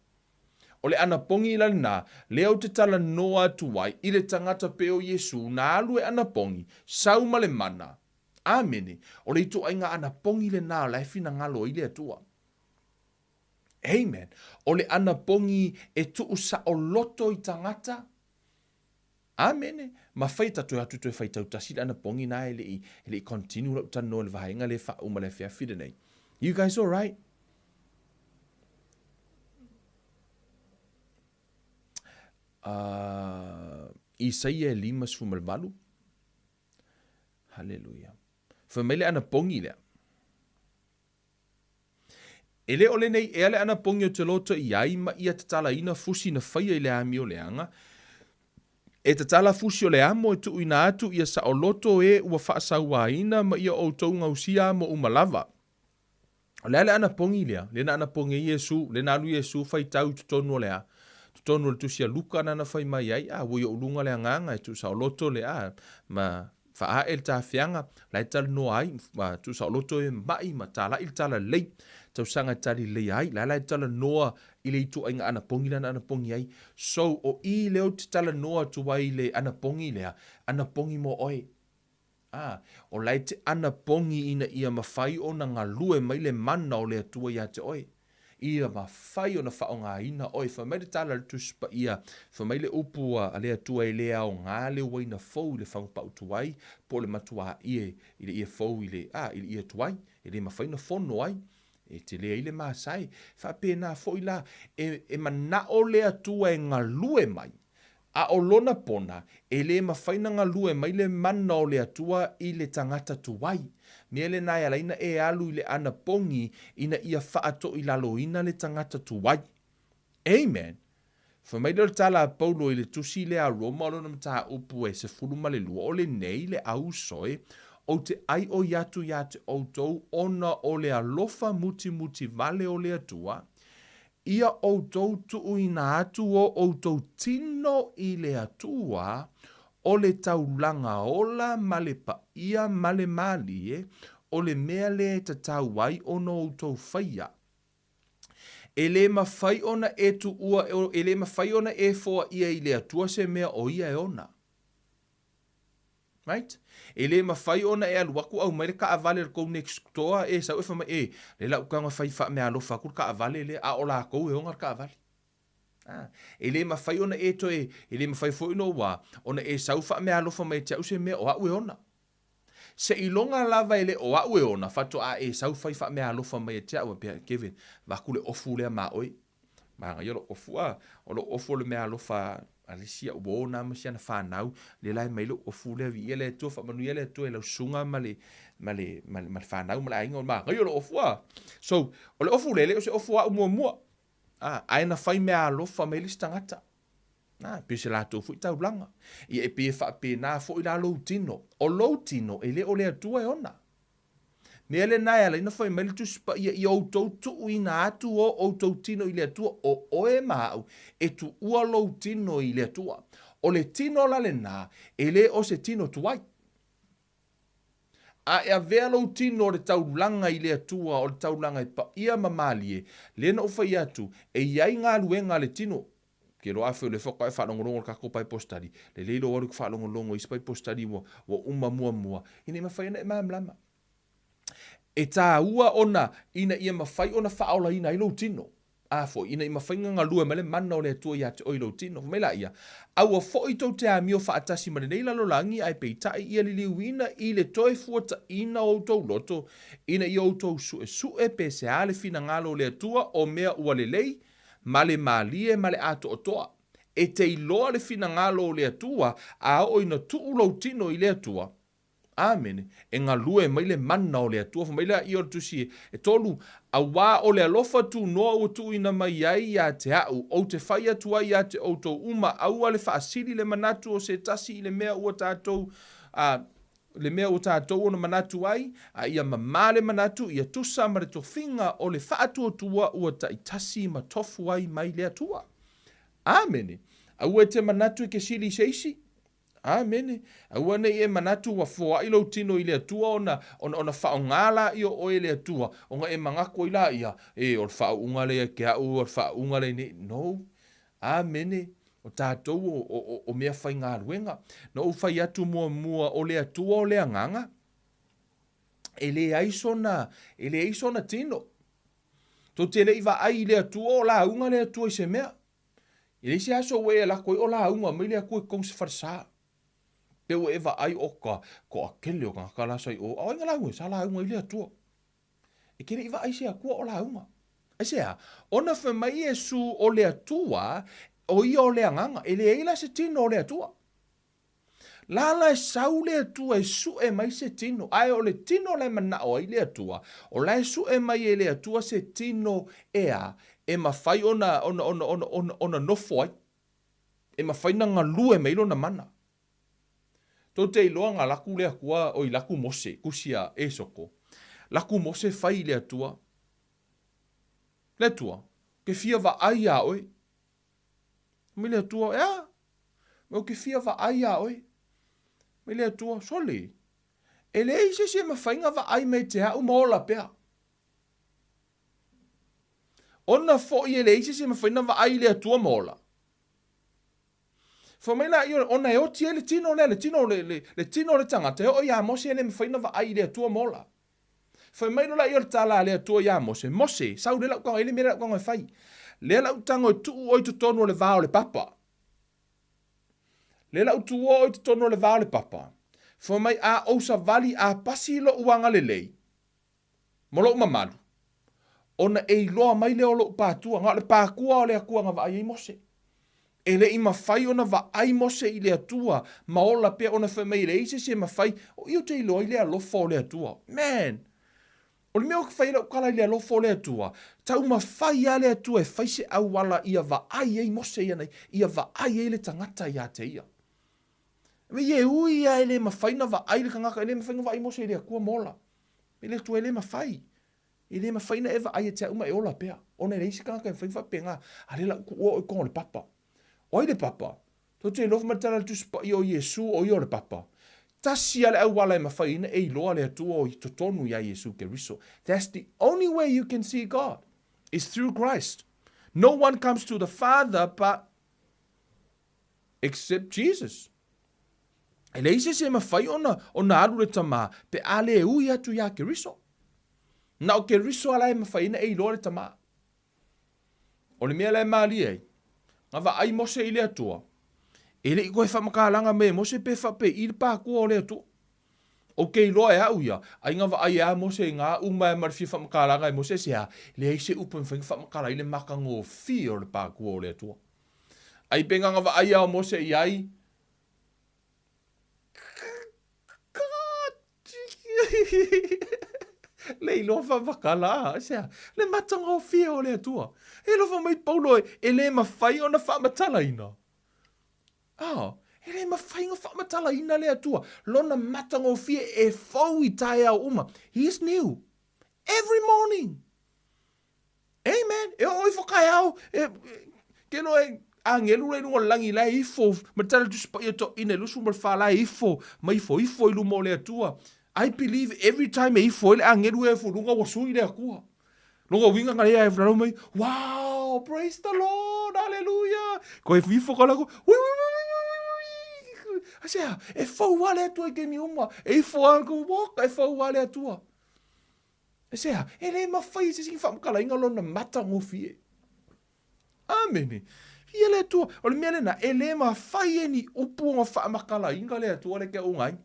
O le anapogi la lena, lea ou te talanoa atu ai i le tagata pei o Iesū na alu e anapogi, sau ma le mana. Amene. O le ituaiga anapogi lena o la e finagalo ai le Atua. Amen. O le anapogi e tuusaoloto i tagata. Amene. Ma fai ta toe atu toe faitau tasi le anapogi na e le i, e le i continue lau talanoa i le vaega lea e faauma le afiafi lenei. You guys alright? Uh, Isaia e 58. Haleluia. Fai mai le anapogi lea. E le o lenei ea le anapogi o te loto i ai ma ia tatalaina fusi na faia i le amio leaga, E tatala fusi o le amo e tuuina atu ia saoloto e ua faasauaina ma ia outou gausia amo uma lava. O le a le anapogi lea? Lea na anapogi ai Iesu, lea na alu Iesu faitau i totonu o le a? Totonu o le tusi a Luka nana fai mai ai, a, ua i ou luga le agaga e tuusaoloto le a, ma Faaee le tafiaga, la e talanoa ai, ma tuusaoloto e ma'i ma tala'i le talalelei, tausaga e talilelei ai, la la e talanoa i le ituaiga anapogi lea na anapogi ai. So, o i lea ou te talanoa atu ai i le anapogi lea, anapogi mo oe. A, o la e te anapogi ina ia mafai ona galue mai le mana o le Atua ia te oe. Ia mafai ona faaaogaina oe. Fai mai le tala a le Tusi Paia, fai mai le upu a le Atua e le aoga le uaina fou i le fagupau tuai, po o le matuaie i le ie fou i le, a, i le ie tuai, e le mafai ona fono ai, e tele ai le masae. Faapena foi la, e, e manao le Atua e galue mai. A o lona pona, e le mafai na galue mai le mana o le Atua i le tagata tuai. Mea lena e ala ai na e alu i le anapogi ina ia faatoilaloina le tagata tuai. Amen! Fai mai lea o le tala a Paulo i le tusi lea a Roma o lona mataupu e 12, O lenei le auso e, ou te ʻaiʻoi atu iā te ʻoutou ona o le alofa mutimuti wale o le Atua, ia ʻoutou tuuina atu o ʻoutou tino i le Atua, o le taulaga ola ma le paia ma le mālie, o le mea lea e tatau ai ona outou faia. E le mafai ona e tuua, e le mafai ona e foaia i le Atua se mea o ia e ona. Right? E le mafai ona e alu atu aumai le kaavale a le tou next door e sau e fai mai, e, lea la ou tago e fai faameaalofa atu le kaavale lea, a o latou e ona le kaavale. Ah, e le mafai ona e toe, e le mafai foi ona ua, ona e sau faameaalofa mai ia te au se mea o au e ona. Seiloga lava e le o au e ona, faatoa e sau fai faameaalofa mai ia te au, faapea, Kevin, vaku le ofu lea ma oe. Manaia lou ofu, a, o lou ofu o le meaalofa a le isi au uō na ma si ana fanau, lea la e mai lou ofu lea, viia le Atua, faamanuia le Atua i lau susuga ma le, ma le, ma le, ma le fanau ma le aiga, o le manaia o lou ofu, a. So, o le ofu lea, e le o se ofu a au muamua, a, ae na fai meaalofa mai le isi tagata. A, pei o se latou foi taulaga. Ia, e pei e faapena foi la lou tino. O lou tino, e le o le Atua e ona. Mea lena e ala ai ona fai mai le Tusi Paia, Ia outou tuuina atu o outou tino i le Atua, o oe ma au, e tuua lou tino i le Atua. O le tino la lena, e le o se tino tuai. A e avea lou tino o le taulaga i le Atua, o le taulaga e paia ma malie, lea na ou fai atu, e i ai galuega a le tino. Ke loa afai o lea faatoa e faalogologo i le tatou Bible study, lelei lou alu e faalogologo i isi Bible study ua, ua uma muamua, ina ia mafai ona e malamalama. E tāua ona ina ia mafai ona faaolaina ai lou tino. A foi, ina ia mafai ona galue mai le mana o le Atua iā te oe i lou tino. Fai mai laia, Aua foi tou te amio faatasi ma lenei lalolagi, ae peitai ia liliuina i le toe fuataina o outou loto, ina ia outou suesue pe se a le finagalo o le Atua o mea ua lelei, ma le malie ma le atoatoa. E te iloa le finagalo o le Atua, a oo ina tuu lou tino i le Atua. Amene. E galue mai le mana o le Atua. Fai mai lea i o le tusi e tolu, Auā o le alofa tunoa ua tuuina mai ai iā te au, ou te fai atu ai iā te outou uma, aua le faasili le manatu o se tasi i le mea ua tatou, a, le mea ua tatou ona manatu ai, a ia mamā le manatu, ia tusa ma le tofiga o le faatuatua ua taitasi ma tofu ai mai le Atua. Amene. Aua e te manatu i ke sili i se isi. Amene. Aua ne i e manatu ua foai lou tino i le Atua ona, ona, ona faaaoga laia o oe e le Atua, ona e manatu ai laia, e, o le faauuga lea ia te au, o le faauuga lea nei. No. Amene. O tatou o, o, o, o mea faigaluega. Na ou fai atu muamua, o le Atua o le agaga, e leai sona, e leai sona tino. Tou te le i vaai i le Atua o lauga le Atua i se mea. E leai se aso ua e lako ai o lauga mai le Atua i totonu o se falesa. Pe ua e vaai o ka toatele o tagata la sa i o, a o ai na lauga ai? Sa lauga ai le Atua. E te le i vaai i se Atua o lauga. Aisea? Ona fai mai Iesu o le Atua, o ia o le Agaga. E leai la se tino o le Atua. Lala e sau le Atua e sue mai se tino, ae o le tino la e manao ai le Atua, o la e sue mai e le Atua se tino e a, e mafai ona, ona, ona, ona, ona, ona nofo ai. E mafai ona galue mai lona mana. Tou te iloa na laku le Atua, oi laku Mose, tusi a Esoko, laku Mose fai i le Atua, Le Atua, ke fia vaai iā oe. Mai le Atua, e a? Mai ou te fia vaai iā oe. Mai le Atua, sole, e leai se isi e mafai ona vaai mai te au ma ola pea. Ona foi e leai se isi e mafai ona vaai i le Atua ma ola. Fai mai laia, ona e oti ai le tino lea, le tino, le, le, le tino o le tagata, e oo iā Mose e le mafai ona vaai i le Atua ma ola. Fai mai loa laia o le tala a le Atua iā Mose, Mose, sau lea lau tago, e le mea lea lau tago e fai. Lea lau tago e tuu oe i totonu o le va o le papa. Lea lau tuua oe i totonu o le va o le papa. Fai mai, a ou savali a pasi lou agalelei, ma lou mamalu, ona e iloa mai lea o lou pātua. Na o le pātua o le Atua na vaai ai Mose. E le i mafai ona vaai Mose i le Atua ma ola pea ona fai mai e leai se isi e mafai, o i ou te iloa ai le alofa o le Atua. Man! O le mea ou te fai ai lau tala i le alofa o le Atua, taumafai lava le Atua e fai se auala ia vaai ai Mose ia nei, ia vaai ai le tagata ia te ia. Me e ui lava e le mafai ona vaai le tagata, e le mafai ona vaai Mose i le Atua ma ola. E le Atua e le mafai. E le mafai ona e vaai ia te au ma e ola pea, ona e leai se tagata e mafai ona faapena, a lea la ou tuua oe i totonu o le papa. O ai le papa? Tou te iloa fai mai le tala a le Tusi Paia o Iesu o ia o le papa. Tasi lava le auala e mafai ai ona e iloa le Atua o i totonu iā Iesu Keriso. That's the only way you can see God, is through Christ. No one comes to the Father but except Jesus. E leai se isi e mafai ona, ona alu le Tamā pe a le ui atu iā Keriso. Na o Keriso a la e mafai ai ona e iloa le Tamā. O le mea la e malie ai, na vaai Mose i le Atua, e le i toe faamatalaga mai e Mose pe faapei le pākua o le Atua. Ou te iloa e au ia, ai na vaai e a Mose i ngā uma e ma le fia faamatalaga e Mose se a, leai se upu e mafai ona faamatala ai le matagofie o le pākua o le Atua. Ai pe na vaai a o Mose i ai, Le iloa faamatala, a, se a? Le matagofie o le Atua. E alofa mai Paulo e, e le mafai ona faamatalaina. A, e le mafai ona faamatalaina le Atua. Lona matagofie e fou i taeao uma. He is new every morning. Amen. E oo ifo taeao, e, ke loa e agelu la i luga o le lagi la e ifo, ma le tala le Tusi Paia Toeaina e 24 la e ifo, ma ifo ifo i luma o le Atua. I believe every time e ifo ai le agelu e ifo i luga ua sui le Atua. Lona uiga na lea e lalo mai, wow, praise the Lord, hallelujah. Koe ifo ka lako, ui, ui, ui, ui, ui, ui. Aisea, e fou lava le Atua i taimi uma. E ifo lava, walk, e fou lava le Atua. Aisea, e le mafai e se isi faamatalaina lona matagofie. Amene. Ia le Atua. O le mea lena, e le mafai e ni upu ona faamatalaina le Atua le ke uga ai.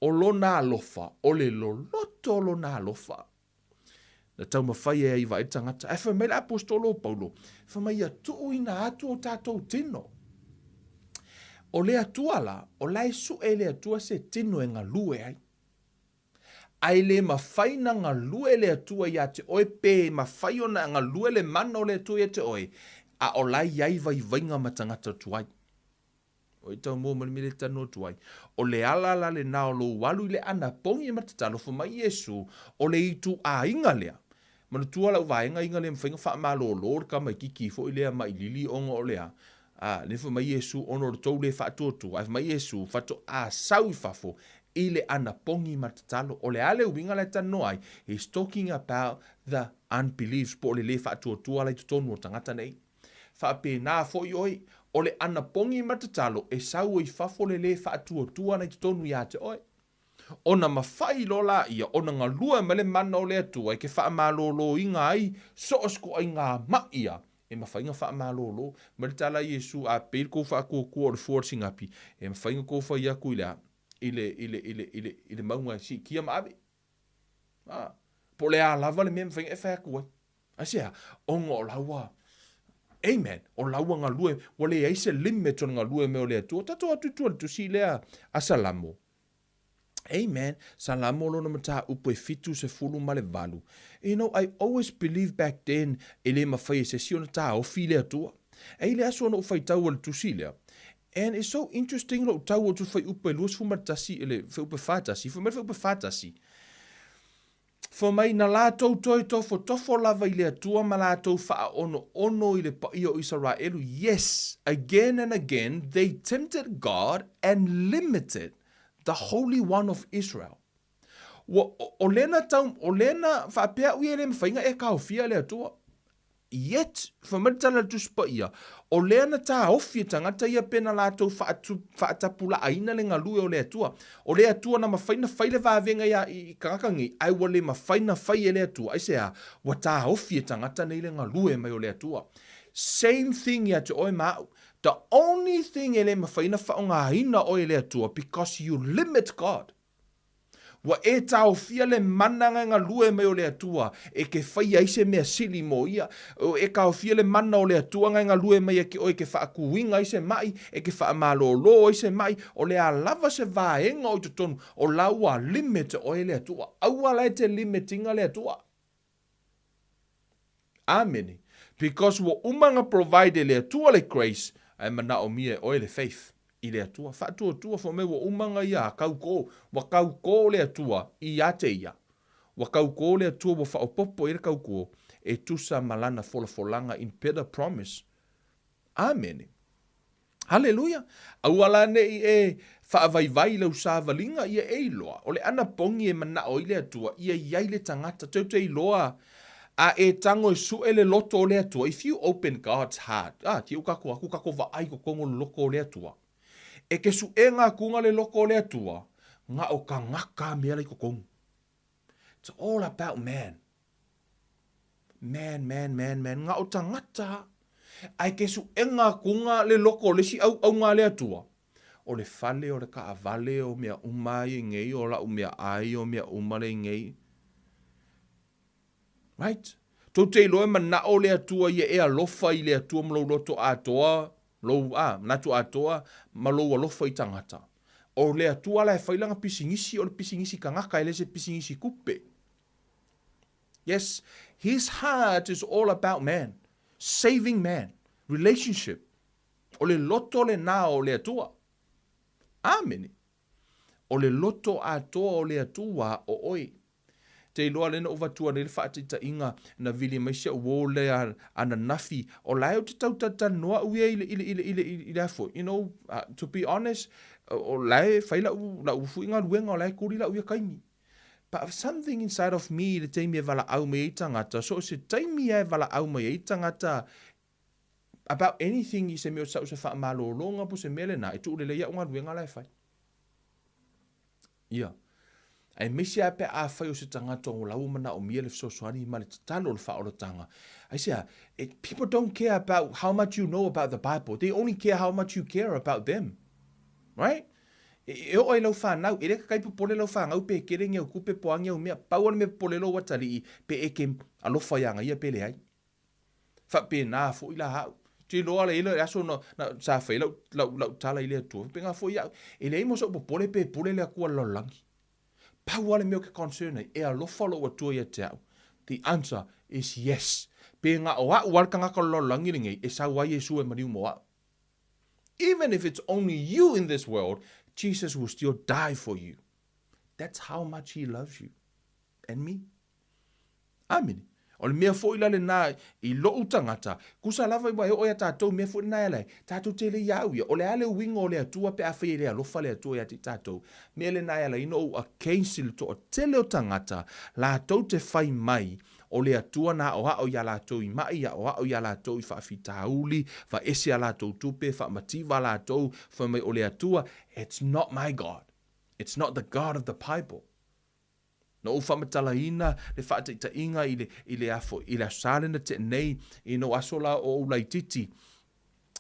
O lona alofa, o le loloto o lona alofa. Na taumafai e ai vaai le tagata. Ae fai mai le aposetolo o Paulo, fai mai ia tuuina atu o tatou tino. O le Atua la, o la e sue e le Atua se tino e galue ai. Ae le mafai na galue le Atua ia te oe pe mafai ona galue le mana o le Atua ia te oe, a o la e i ai vaivaiga ma tagata tuai. Oi tau mua ma le mea le tanoa tuai. O le ala la lena o lou alu i le anapogi ma tatalo fai mai Iesu, o le ituaiga lea. Manatua lau vaega iga le mafai ona faamalolo le tamaititi foi lea mailili ona o le a? A, lea fai mai Iesu, ona o le tou le faatuatua, ae fai mai Iesu, faatoa sau i fafo i le anapogi ma le tatalo. O le a le uiga la e talanoa ai? He's talking about the unbeliefs, po o le le faatuatua la i totonu o tagata nei. Faapena foi oe, o le anapogi ma le tatalo e sau ai fafo le le faatuatua la i totonu ia te oe. Ona mafai loa laia ona galue mai le mana o le Atua e ke faamaloloina ai so o se ituaiga maʻi ia e mafai ona faamalolo. Mai le tala a Iesu, A pei le tou faatuatua o le fua o le sinapi, e mafai ona tou fai atu i le a? I le, i le, i le, i le, i le mauga e siitia ma ave. A, po o le a lava le mea e mafai ona e fai atu ai. Aisea? Ona o la ua, amen, o la ua galue, ua leai se limit o le galue mai o le Atua. Tatou atu i tua i le tusi lea a Salamo. Amen. Salamo lona mataupu e 78. You know, I always believe back then e le mafai e se isi ona taofi i le Atua. E i le aso na ou faitau ai le tusi lea. And it's so interesting lou tau atu fuaiupu e 21 i le fuaiupu e 41, fai mai le fuaiupu e 41, Fai mai, na latou toe tofotofo lava i le Atua ma latou faaonoono i le paia o Isaraelu, yes, again and again they tempted God and limited the Holy One of Israel. Ua, o lena tau, o lena faapea au ia e le mafai ona e taofia le Atua. Yet, fai mai le tala a le Tusi Paia, o lea na taofi e tagata ia pe na latou faatapulaaina le galue o le Atua. O le Atua na mafai na fai le vavega ia i tagata nei, ae ua le mafai na fai e le Atua. Aisea? Ua taofi e tagata nei le galue mai o le Atua. Same thing ia te oe ma au. The only thing e le mafai na faaaogaina oe e le Atua because you limit God. Ua e taofia le mana nga e galue mai o le Atua e ke faia ai se mea sili mo ia. Ua e taofia le mana o le Atua nga e galue mai ia te oe e ke faakuiga ai se maʻi, e ke faamalōlō ai se maʻi, o le a lava se vaega o i totonu, o la ua limit oe e le Atua. Aua la e te limit ina le Atua. Amene. Because ua uma na provide e le Atua le grace, ae manaomia e oe le faith i le Atua. Faatuatua fai mai ua uma na ia kaukō. Ua kaukō le Atua ia te ia. Ua kaukō le Atua ua faaopoopo i ai le kaukō e tusa ma Lana folafolaga in better promise. Amene. Haleluia! Aua la ne i e faavaivai i lau savaliga, ia e iloa, o le anapogi e manao ai le Atua, ia i ai le tagata, tou te iloa, a e tago e sue le loto o le Atua, if you open God's heart, ah, ti u kakou aku kakou vaai totonu o le loko o le Atua. E ke suega akuga le loko o le Atua, na o kagaka mea la i totonu. It's all about man. Man, man, man, man, na o tagata. Ae ke suʻega akuga le loko o le isi ʻauʻauga a le Atua, o le fale, o le kaʻawale, o mea uma ia nei, o laʻu meaʻai, o mea uma lea nei. Right? Tou te iloa e manaʻo le Atua ia e alofa i le Atua ma lou loto atoa, lou, a, manatu atoa, ma lou alofa i tagata. O le Atua la e fai lana pisinisi, o le pisinisi kagaka, e le se pisinisi kupe. Yes, his heart is all about man, saving man, relationship. O le loto lenā o le Atua. Amene. O le loto atoa o le Atua o oe. Te iloa lea na ou avatua nei le faataitaiga na vili mai si au uō lea ananafi, o la e ou te tau talatalanoa au ia i le, i le, i le, i le, i le a foi, you know, to be honest, o la e fai lau, lau foi galuega, o la e kuli lau ia taimi. But something inside of me i le taimi e valaau mai ai tagata, so o se taimi lava e valaau mai ai tagata about anything i se mea o sau se faamalologa po o se mea lena, e tuu lelei au galuega la e fai. Ia. Aemaise lava pe afai o se tagata o la ua manaomia le fesoasoani ma le tatalo o le faaolataga. Aisea, it, people don't care about how much you know about the Bible. They only care how much you care about them. Right? E oo ai lau fanau, e le kakai popole lau fanau pe kele ni au kupe po a ni au mea, pau o le mea popole lou atalii pe e ke alofa iā ia pe leai. Faapena foi la au. Te iloa la i le aso na, na sa fai lau, lau, lau tala i le Atua. Faapena foi au. E leai mo soʻu popole pe pule le Atua le lalolagi. Pau lava le mea ou te concern ai, e alofa lou Atua ia te au. The answer is yes. Pe na o au lava le tagata o le lalolagi lenei, e sau ai Iesu e maliu mo au. Even if it's only you in this world, Jesus will still die for you. That's how much he loves you and me. Amene. O le mea foi la lenā i loʻu tagata, kusa lava ua e oo iā tatou mea foi lenā e ala ai, tatou te le iā au ia, o le a le uiga o le Atua pe afai e le alofa le Atua iā te tatou. Mea lenā e ala ai ona ou against i le toatele o tagata latou te fai mai o le Atua na aʻoaʻo iā latou i maʻi, aʻoaʻo iā latou i faafitauli, faese a latou tupe, faamativa latou, fai mai o le Atua, it's not my God. It's not the God of the Bible. Na ou faamatalaina le faataitaiga i le, i le afo, i le Aso Sa lea na tea nei, i nou aso la o ou laitiiti,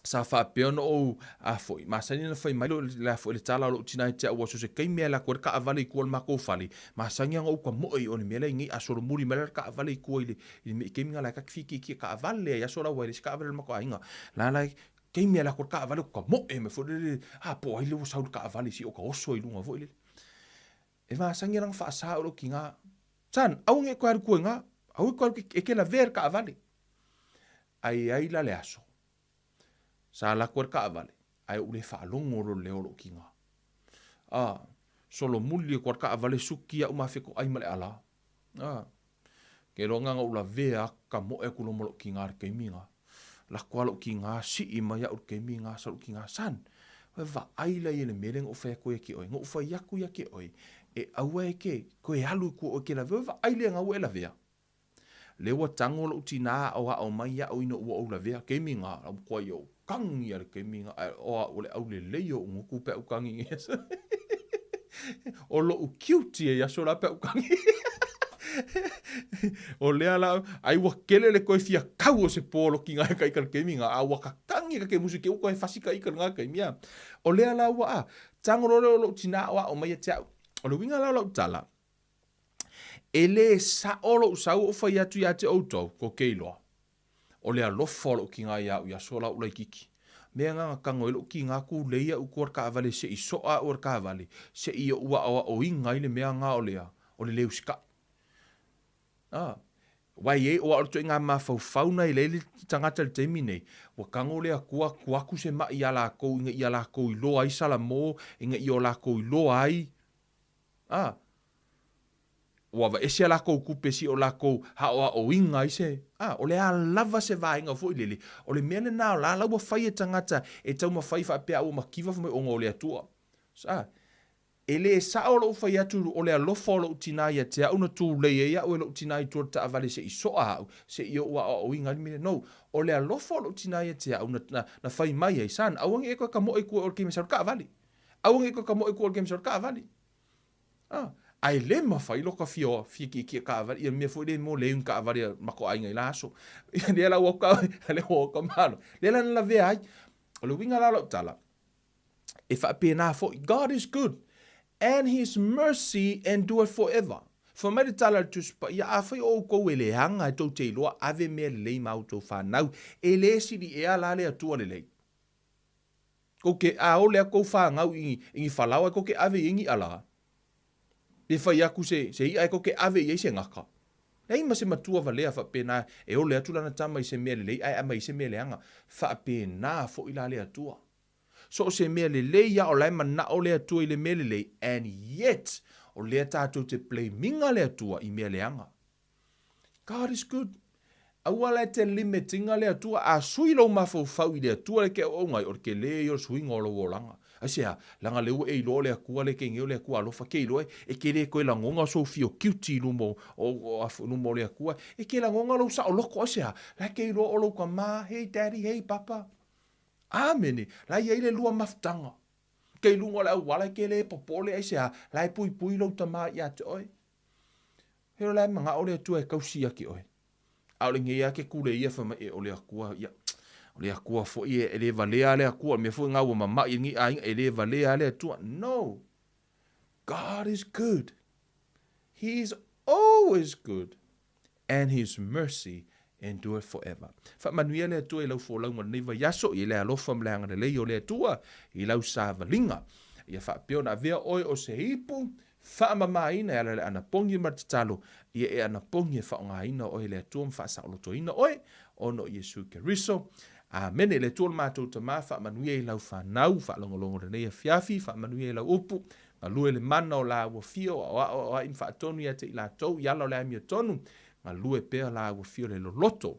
sa faapea ona ou afo i masani ona fai mai le afo i le tala o lou tina ia te au, ua so se taimi e alu atu ai le kaavale i tua o le matou fale, masani ona ou tamoe i o le mea lea i nei solomuli mai la le kaavale i tua i le, i le mea i taimi na la e ta te fikiikia kaavale ai aso la ua e leai se kaavale o le matou aiga. La la taimi e alu atu ai le kaavale ou tamoe mai foi lele, a po o ai lea ua sau i le kaavale se i ou ta oso ai i luga foi lele. E masani ana faasa o lou tiga. Son, aua ne i koe alu kua i nga. Aua i koe alu e ke lavea i le kaavale. Ae i ai la le aso, sa alu atu ai le kaavale, ae ou le faalogo loa i le leo o lou tiga. A, solomuli atu lava le kaavale suki au ma fetoai ma le ala. A, Ke loa na ou lavea aku ka moe aku loa ma lou tiga i le taimi na. Lako a lou tiga sii mai iaʻu i le taimi na sa lou tiga, Son, oe vaai la ia i le mea lea na ou fai atu ai ia te oe. Na ou fai atu ia te oe, e aua e ke toe alu i tua oe ke lavea, oe vaai lea na ua e lavea. Lea ua tago lou tina aʻoaʻo mai iaʻu ina ua ou lavea, taimi na, ua matua ou kagi a le taimi na, ae o au o le aulelei o ou gutu pe a ou kagi nei aso. O loʻu cute ia i aso la pe a ou kagi. O lea la, ai ua kele le koe fia kau o se poloki nga ka ika le taimi nga, a ua kakagi ka ke musu ke ua koe fasi ka ika nga taimi a. O lea la ua a, tago loa lea o lou tina aʻoaʻo mai ia te au. O le uiga la o lau tala, e lē sa'o lo'u sau o'u fai atu iā te outou, kou te iloa, o le alofa o lo'u tigā iā a'u i aso la o'u laititi. Mea na na tago ai lo'u tigā tulei a'u i tua o le taavale se'i so'a a'u e le taavale, se'i o'u a'oa'oina ai le mea na o le a, o le lē usitai. A, aua e i ai, aua o le ituaiga mafaufau na e leai le tagata i le taimi nei, ua tago le Atua atu atu se ma'i iā latou ina ia latou iloa ai Salamo, ina ia o latou iloa ai, a, ua aveese a latou tupe se i o latou aoaoina ai se, a, o le a lava se vaega foi lele, o le mea lena o la la ua fai e tagata e taumafai faapea a ua mativa fai mai ona o le Atua. A, E lē sa'o lo'u fai atu o le alofa o lo'u tinā ia te a'u na tulei ai a'u e lo'u tinā i tua o le taavale se'i so'a a'u, se'i o'u a'oa'oina ai le mea. No. O le alofa o lo'u tinā ia te a'u na, na, na fai mai ai, Son, aua ne i e toe tamo'e i tua o le taimi e sau ai le taavale. Aua ne i e toe tamo'e i tua o le taimi e sau ai le taavale. Ah, ae lē mafai lota fia, fia tietie taavale, ia mea foi lea mo leai ni taavale a matou aiga i la aso. Ia lea la ua o atu taavale, lea ua o atu malo. Lea la na lavea ai. O le uiga la o lau tala, E faapena foi, God is good and his mercy endureth forever. Fai mai le tala a le Tusi Paia, Afai o outou e leaga e tou te iloa ave mea lelei ma outou fanau, e lē sili ea la le Atua lelei? Kou ke aole aku kou fanau i ni falaoa e kou ke ave i ai ni alā. Pe fai aku se, se i'a e kou ke ave i ai se gaka. Leai ma se matua valea faapena e ole atu lana tama i se mea lelei ae aumai ai se mea leaga. Faapena foi la le Atua. So o se mea lelei ia o la e manao le Atua i le mea lelei and yet o lea tatou te blaming-a le Atua i mea leaga. God is good. Aua la e te limit-ina le Atua. A sui lou mafaufau i le Atua le ke auauna ai, o le tele ia o le suiga o lou olaga. Aisea? Leaga lea ua e iloa o le Atua le ke nei o le Atua alofa. Ke iloa e ke le toe lagona sou fio guilty i luma o, o, o, luma o le Atua. E ke lagona lou saoloko. Aisea? La e ke iloa o lou tama, hey daddy, hey papa. Amene! La e i ai le lua mafutaga. Kei luga o le auala e ke le popole aisea, la e puipui lou tama ia te oe. He o la e manao le Atua e kausi ia ke oe. Aole nei a ke kule ia fai mai e o le Atua ia. O le Atua foi e le valea le Atua. Mea foi nga ua mama'i i lenei aiga e le valea le Atua. No! God is good. He is always good and his mercy endureth forever. Faamanuia le Atua i lau folauga o lenei vaiaso, i le alofa ma le agalelei o le Atua i lau savaliga. Ia faapea ona avea oe o se ipu faamamaina e ala i le anapogi ma le tatalo, ia e anapogi e faaaogaina oe e le Atua ma faasaolotoina oe, ona o Iesu Keriso. Amene. Le Atua o le matou Tama, faamanuia i lau fanau, faalogologo i lenei afiafi, faamanuia i lau upu, Galue le mana o lāua fia o aoao aoai ma faatonu ia te i latou i ala o le amiotonu, galue pea lāua fia o le loloto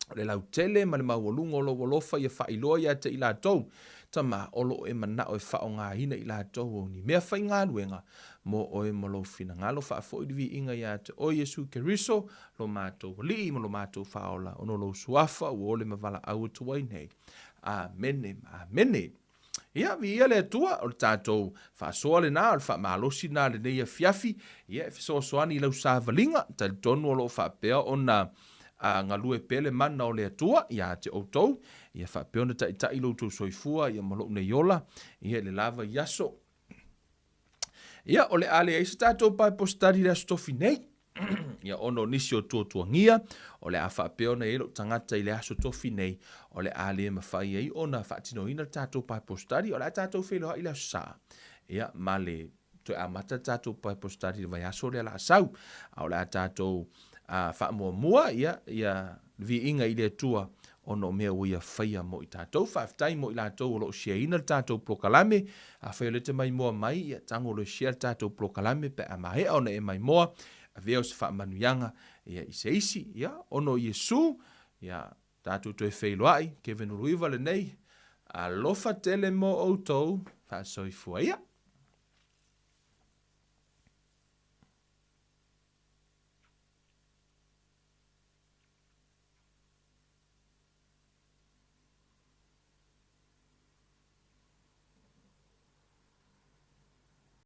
o le lautele ma le maualuga o lou alofa ia faailoa ia te i latou, Tama, o lo o e manao e faaaogaina i latou o ni mea faigaluega mo oe ma lou finagalo. Faafoi le viiga ia te oe Iesu Keriso, lo matou Alii ma lo matou Faaola, ona o lou Suafa ua ole ma valaau atu ai nei. Amene ma amene. Ia, viia le Atua, o le tatou faasoa lena, o le faamalosi lena lenei afiafi, ia e fesoasoani i lau savaliga, talitonu o lo o faapea ona a galue pea le mana o le Atua ia te outou, ia faapea ona taitai lo outou soifua ia ma lou nei ola, ia i le la vaiaso. Ia, o le a leai se tatou Bible study i le Aso Tofi nei. Ia, ona o nisi o tuatuagia, o le a faapea ona i ai lou tagata i le Aso Tofi nei, o le a le mafai ai ona faatinoina le tatou Bible study, o le a tatou feiloai i le Aso Sa. Ia, ma le toe amata le tatou Bible study i le vaiaso lea o le a sau. A o le a tatou a faamuamua, ia, ia le viiga i le Atua ona o mea ua ia faia mo i tatou. Faafetai mo i latou o lo o share-ina le tatou polokalame. Afai o lea e te maimoa mai, ia tago loa e share le tatou polokalame pe a maea ona e maimoa, avea o se faamanuiaga ia i se isi. Ia, ona o Iesu, ia, tatou toe feiloai, Kevin Uluiva lenei, alofa tele mo outou, faasoifua ia.